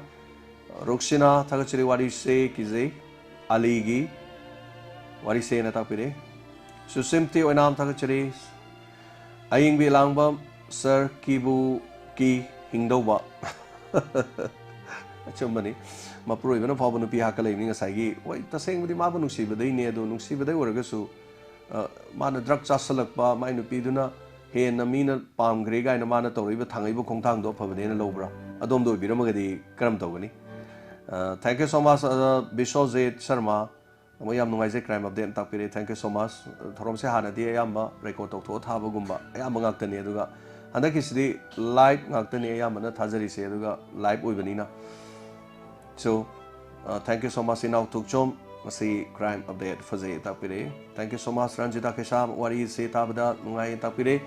ꯔꯨꯛꯁꯤꯅꯥ, ꯊꯥꯒꯠꯆꯔꯤ, ꯋꯥꯔꯤꯁꯦ ꯀꯤꯖꯩ꯫ ꯑꯂꯤꯒꯤ ꯋꯥꯔꯤꯁꯦꯅ ꯇꯥꯛꯄꯤꯔꯛꯑꯦ꯫ ꯁꯨꯁꯤꯝꯇꯤ ꯑꯣꯏꯅꯥꯝ, ꯊꯥꯒꯠꯆꯔꯤ꯫ ꯑꯌꯤꯡꯕꯤ ꯂꯥꯡꯕꯝ, sir, ꯀꯤꯕꯨ ꯀꯤ ꯍꯤꯡꯗꯧꯕ꯫ ꯑꯆꯨꯝꯕꯅꯤ꯫ ꯃꯄꯨꯔꯣꯏꯕꯅ ꯐꯥꯎꯕ ꯅꯨꯄꯤ ꯍꯥꯠꯀ ꯂꯩꯕꯅꯤ ꯉꯁꯥꯏꯒꯤ꯫ ꯍꯣꯏ, ꯇꯁꯦꯡꯕꯗꯤ ꯃꯥꯕꯨ ꯅꯨꯡꯁꯤꯕꯗꯩꯅꯦ, ꯑꯗꯣ ꯅꯨꯡꯁꯤꯕꯗꯩ ꯑꯣꯏꯔꯒꯁꯨ, ꯑ, ꯃꯥꯅ drug ꯆꯥꯁꯜꯂꯛꯄ, ꯃꯥꯏ ꯅꯨꯄꯤꯗꯨꯅ ꯍꯦꯟꯅ ꯃꯤꯅ ꯄꯥꯝꯈ꯭ꯔꯦ ꯀꯥꯏꯅ ꯃꯥꯅ ꯇꯧꯔꯛꯏꯕ, ꯊꯥꯡꯉꯛꯏꯕ ꯈꯣꯡꯊꯥꯡꯗꯣ ꯑꯐꯕꯅꯦꯅ ꯂꯧꯕ꯭ꯔꯥ? ꯑꯗꯣꯝꯗ ꯑꯣꯏꯕꯤꯔꯝꯃꯒꯗꯤ ꯀꯔꯝ ꯇꯧꯒꯅꯤ? ꯑ, thank you so much, ꯑ, ꯕꯤꯁ꯭ꯋꯖꯤꯠ ꯁꯔꯃ꯫ ꯑꯃꯨꯛ ꯌꯥꯝ ꯅꯨꯡꯉꯥꯏꯖꯩ, ꯀ꯭ꯔꯥꯏꯝ ꯑꯞꯗꯦꯠ ꯇꯥꯛꯄꯤꯔꯦ꯫ Thank you so much꯫ ꯊꯧꯔꯝꯁꯦ ꯍꯥꯟꯅꯗꯤ ꯑꯌꯥꯝꯕ ꯔꯦꯀꯣꯔꯗ ꯇꯧꯊꯣꯛꯑ ꯊꯥꯕꯒꯨꯝꯕ ꯑꯌꯥꯝꯕ ꯉꯥꯛꯇꯅꯤ, ꯑꯗꯨꯒ ꯍꯟꯗꯛꯀꯤꯁꯤꯗꯤ ꯂꯥꯏꯚ ꯉꯥꯛꯇꯅꯤ ꯑꯌꯥꯝꯕꯅ ꯊꯥꯖꯔꯤꯁꯦ, ꯑꯗꯨꯒ ꯂꯥꯏꯚ ꯑꯣꯏꯕꯅꯤꯅ꯫ So, uh, thank you so much, ꯏꯅꯥꯎ ꯊꯣꯛꯆꯣꯝ꯫ ꯉꯁꯤ ꯀ꯭ꯔꯥꯏꯝ ꯑꯞꯗꯦꯠ ꯐꯖꯩ ꯇꯥꯛꯄꯤꯔꯛꯑꯦ꯫ Thank you so much, Ranjita ꯀꯩꯁꯥꯝ, ꯋꯥꯔꯤꯁꯦ ꯇꯥꯕꯗ ꯅꯨꯡꯉꯥꯏ ꯇꯥꯛꯄꯤꯔꯦ꯫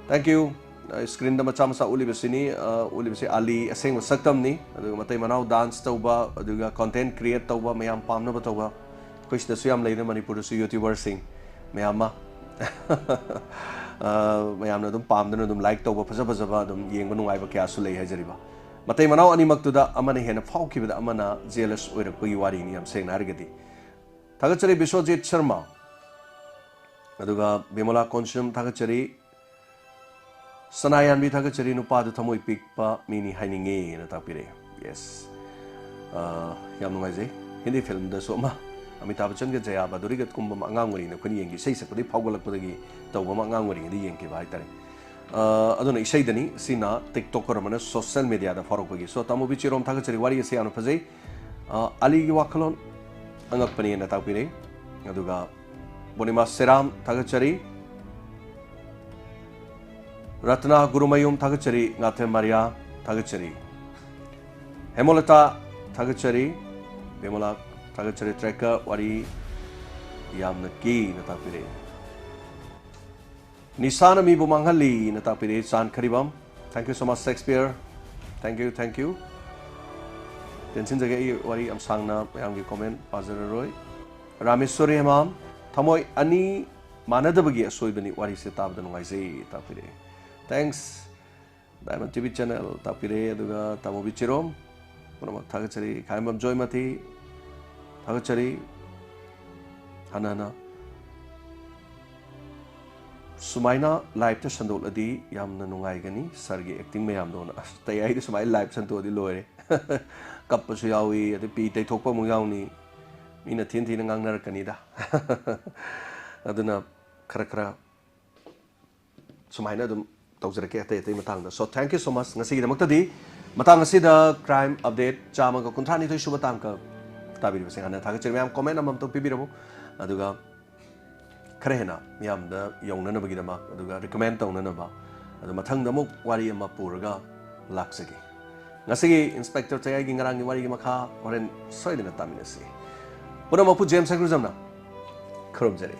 Thank you꯫ ꯑ, ꯁ꯭ꯀ꯭ꯔꯤꯟꯗ ꯃꯆꯥ ꯃꯆꯥ ꯎꯠꯂꯤꯕꯁꯤꯅꯤ, ꯑ, ꯎꯠꯂꯤꯕꯁꯤ ꯑꯂꯤ ꯑꯁꯦꯡꯕ ꯁꯛꯇꯝꯅꯤ꯫ ꯑꯗꯨꯒ ꯃꯇꯩ ꯃꯅꯥꯎ ꯗꯥꯟꯁ ꯇꯧꯕ, ꯑꯗꯨꯒ ꯀꯣꯟꯇꯦꯟꯠ ꯀ꯭ꯔꯤꯌꯦꯠ ꯇꯧꯕ, ꯃꯌꯥꯝ ꯄꯥꯝꯅꯕ ꯇꯧꯕ, ꯑꯩꯈꯣꯏ ꯁꯤꯗꯁꯨ ꯌꯥꯝ ꯂꯩꯔꯦ ꯃꯅꯤꯄꯨꯔꯗꯁꯨ ꯌꯨꯇ꯭ꯌꯨꯕꯔꯁꯤꯡ ꯃꯌꯥꯝ ꯑꯃ꯫ ꯑ, ꯃꯌꯥꯝꯅ ꯑꯗꯨꯝ ꯄꯥꯝꯗꯅ ꯑꯗꯨꯝ ꯂꯥꯏꯛ ꯇꯧꯕ, ꯐꯖ ꯐꯖꯕ ꯑꯗꯨꯝ ꯌꯦꯡꯕ ꯅꯨꯡꯉꯥꯏꯕ ꯀꯌꯥꯁꯨ ꯂꯩ ꯍꯥꯏꯖꯔꯤꯕ꯫ ꯃꯇꯩ ꯃꯅꯥꯎ ꯑꯅꯤꯃꯛꯇꯨꯗ ꯑꯃꯅ ꯍꯦꯟꯅ ꯐꯥꯎꯈꯤꯕꯗ ꯑꯃꯅ ꯖꯦꯂꯁ ꯑꯣꯏꯔꯛꯄꯒꯤ ꯋꯥꯔꯤꯅꯤ, ꯌꯥꯝ ꯁꯦꯡꯅ ꯍꯥꯏꯔꯒꯗꯤ꯫ ꯊꯥꯒꯠꯆꯔꯤ ꯕꯤꯁ꯭ꯋꯖꯤꯠ ꯁꯔꯃ, ꯑꯗꯨꯒ ꯕꯤꯃꯣꯂꯥ ꯀꯣꯟꯁꯝ ꯊꯥꯒꯠꯆꯔꯤ꯫ ꯁꯅꯥꯌꯥꯟꯕꯤ ꯊꯥꯒꯠꯆꯔꯤ, ꯅꯨꯄꯥꯗꯨ ꯊꯃꯣꯏ ꯄꯤꯛꯄ ꯃꯤꯅꯤ ꯍꯥꯏꯅꯤꯡꯉꯦꯅ ꯇꯥꯛꯄꯤꯔꯛꯑꯦ꯫ Yes꯫ ꯑ, ꯌꯥꯝ ꯅꯨꯡꯉꯥꯏꯖꯩ꯫ ꯍꯤꯟꯗꯤ ꯐꯤꯂꯝꯗꯁꯨ ꯑꯃ, ꯑꯃꯤꯇꯥꯕ ꯕꯆꯟꯒ ꯖꯌꯥ ꯕꯥꯗꯨꯔꯤꯒ ꯀꯨꯝꯕ ꯑꯃ, ꯑꯉꯥꯡ ꯑꯣꯏꯔꯤꯉꯩꯗ ꯑꯩꯈꯣꯏꯅ ꯌꯦꯡꯈꯤ, ꯏꯁꯩ ꯁꯛꯄꯗꯒꯤ ꯐꯥꯎꯒꯠꯂꯛꯄꯗꯒꯤ ꯇꯧꯕ ꯑꯃ, ꯑꯉꯥꯡ ꯑꯣꯏꯔꯤꯉꯩꯗ ꯌꯦꯡꯈꯤꯕ ꯍꯥꯏꯇꯥꯔꯦ꯫ ꯑ, ꯑꯗꯨꯅ ꯏꯁꯩꯗꯅꯤ, ꯁꯤꯅ TikToker ꯑꯃꯅ social media ꯗ ꯐꯥꯎꯔꯛꯄꯒꯤ꯫ So, ꯇꯥꯃꯣꯕꯤ ꯆꯦꯔꯣꯝ ꯊꯥꯒꯠꯆꯔꯤ, ꯋꯥꯔꯤ ꯑꯁꯤ ꯌꯥꯝꯅ ꯐꯖꯩ꯫ ꯑ, ꯑꯂꯤꯒꯤ ꯋꯥꯈꯜꯂꯣꯟ ꯑꯉꯛꯄꯅꯦꯅ ꯇꯥꯛꯄꯤꯔꯦ꯫ ꯑꯗꯨꯒ ꯄꯨꯔꯅꯤꯃꯥ ꯁꯦꯔꯥꯝ ꯊꯥꯒꯠꯆꯔꯤ꯫ ꯔꯠꯅꯥ ꯒꯨꯔꯨꯃꯌꯨꯝ ꯊꯥꯒꯠꯆꯔꯤ꯫ ꯉꯥꯊꯦꯝ ꯃꯥꯔꯤꯌꯥ ꯊꯥꯒꯠꯆꯔꯤ꯫ ꯍꯦꯃꯣꯂꯇꯥ ꯊꯥꯒꯠꯆꯔꯤ꯫ ꯕꯤꯃꯣꯂꯥ ꯊꯥꯒꯠꯆꯔꯤ꯫ ꯇ꯭ꯔꯦꯀꯔ ꯋꯥꯔꯤ ꯌꯥꯝꯅ ꯀꯤꯅ ꯇꯥꯛꯄꯤꯔꯛꯏ꯫ ꯅꯤꯁꯥꯅ ꯃꯤꯕꯨ ꯃꯥꯡꯍꯜꯂꯤꯅ ꯇꯥꯛꯄꯤꯔꯛꯏ ꯆꯥꯟ ꯈꯔꯤꯕꯝ꯫ Thank you so much, Shakespeare꯫ Thank you, thank you꯫ ꯇꯦꯟꯁꯤꯟꯖꯒꯦ, ꯑꯩ ꯋꯥꯔꯤ ꯌꯥꯝ ꯁꯥꯡꯅ ꯃꯌꯥꯝꯒꯤ ꯀꯣꯃꯦꯟ ꯄꯥꯖꯔꯔꯣꯏ꯫ ꯔꯥꯃꯦꯁ꯭ꯋꯔꯤ ꯍꯦꯃꯥꯝ, ꯊꯃꯣꯏ ꯑꯅꯤ ꯃꯥꯟꯅꯗꯕꯒꯤ ꯑꯁꯣꯏꯕꯅꯤ, ꯋꯥꯔꯤꯁꯦ ꯇꯥꯕꯗ ꯅꯨꯡꯉꯥꯏꯖꯩ ꯇꯥꯛꯄꯤꯔꯛꯑꯦ꯫ Thanks꯫ Diamond T V channel ꯇꯥꯛꯄꯤꯔꯦ, ꯑꯗꯨꯒ ꯇꯥꯃꯣꯕꯤ ꯆꯦꯔꯣꯝ ꯄꯨꯝꯅꯃꯛ ꯊꯥꯒꯠꯆꯔꯤ꯫ ꯈꯥꯏꯝꯕꯝ ꯖꯣꯏꯃꯊꯤ ꯊꯥꯒꯠꯆꯔꯤ꯫ ꯍꯟꯅ ꯍꯟꯅ ꯁꯨꯃꯥꯏꯅ ꯂꯥꯏꯞꯇ ꯁꯟꯗꯣꯛꯂꯗꯤ ꯌꯥꯝꯅ ꯅꯨꯡꯉꯥꯏꯒꯅꯤ, ꯁꯥꯔꯒꯤ ꯑꯦꯛꯇꯤꯡ ꯃꯌꯥꯝꯗꯣꯅ꯫ ꯑꯁ, ꯑꯇꯩ ꯑꯩꯗꯤ ꯁꯨꯃꯥꯏꯅ ꯂꯥꯏꯞ ꯁꯟꯗꯣꯛꯑꯗꯤ ꯂꯣꯏꯔꯦ꯫ ꯀꯞꯄꯁꯨ ꯌꯥꯎꯏ, ꯑꯗꯩ ꯄꯤ ꯇꯩꯊꯣꯛꯄ ꯑꯃꯨꯛ ꯌꯥꯎꯅꯤ, ꯃꯤꯅ ꯊꯤꯅ ꯊꯤꯅ ꯉꯥꯡꯅꯔꯛꯀꯅꯤꯗ꯫ ꯑꯗꯨꯅ ꯈꯔ ꯈꯔ ꯁꯨꯃꯥꯏꯅ ꯑꯗꯨꯝ ꯇꯧꯖꯔꯛꯀꯦ ꯑꯇꯩ ꯑꯇꯩ ꯃꯇꯥꯡꯗ꯫ So thank you so much꯫ ꯉꯁꯤꯒꯤꯗꯃꯛꯇꯗꯤ ꯃꯇꯥꯡ ꯑꯁꯤꯗ crime update ꯆꯥꯝꯃꯒ ꯀꯨꯟꯊ꯭ꯔꯥꯅꯤꯊꯣꯏ ꯁꯨꯕ ꯇꯥꯡꯀꯛ ꯇꯥꯕꯤꯔꯤꯕꯁꯤꯡ ꯍꯥꯟꯅ ꯊꯥꯒꯠꯆꯔꯤ꯫ ꯃꯌꯥꯝ comment ꯑꯃꯃꯝꯇꯪ ꯄꯤꯕꯤꯔꯝꯃꯨ, ꯑꯗꯨꯒ ꯈꯔ ꯍꯦꯟꯅ ꯃꯤꯌꯥꯝꯗ ꯌꯧꯅꯅꯕꯒꯤꯗꯃꯛ, ꯑꯗꯨꯒ recommend ꯇꯧꯅꯅꯕ, ꯑꯗꯨ ꯃꯊꯪꯗ ꯑꯃꯨꯛ ꯋꯥꯔꯤ ꯑꯃ ꯄꯨꯔꯒ ꯂꯥꯛꯆꯒꯦ꯫ ꯉꯁꯤꯒꯤ ꯏꯟꯁꯄꯦꯛꯇꯔ ꯆꯌꯥꯏꯒꯤ ꯉꯔꯥꯡꯒꯤ ꯋꯥꯔꯤꯒꯤ ꯃꯈꯥ ꯍꯣꯔꯦꯟ ꯁꯣꯏꯗꯅ ꯇꯥꯃꯤꯟꯅꯁꯤ꯫ ꯄꯨꯝꯅꯃꯛꯄꯨ ꯖꯦꯝꯁ ꯁꯦꯀ꯭ꯔꯤꯖꯝꯅ ꯈꯨꯔꯨꯝꯖꯔꯤ꯫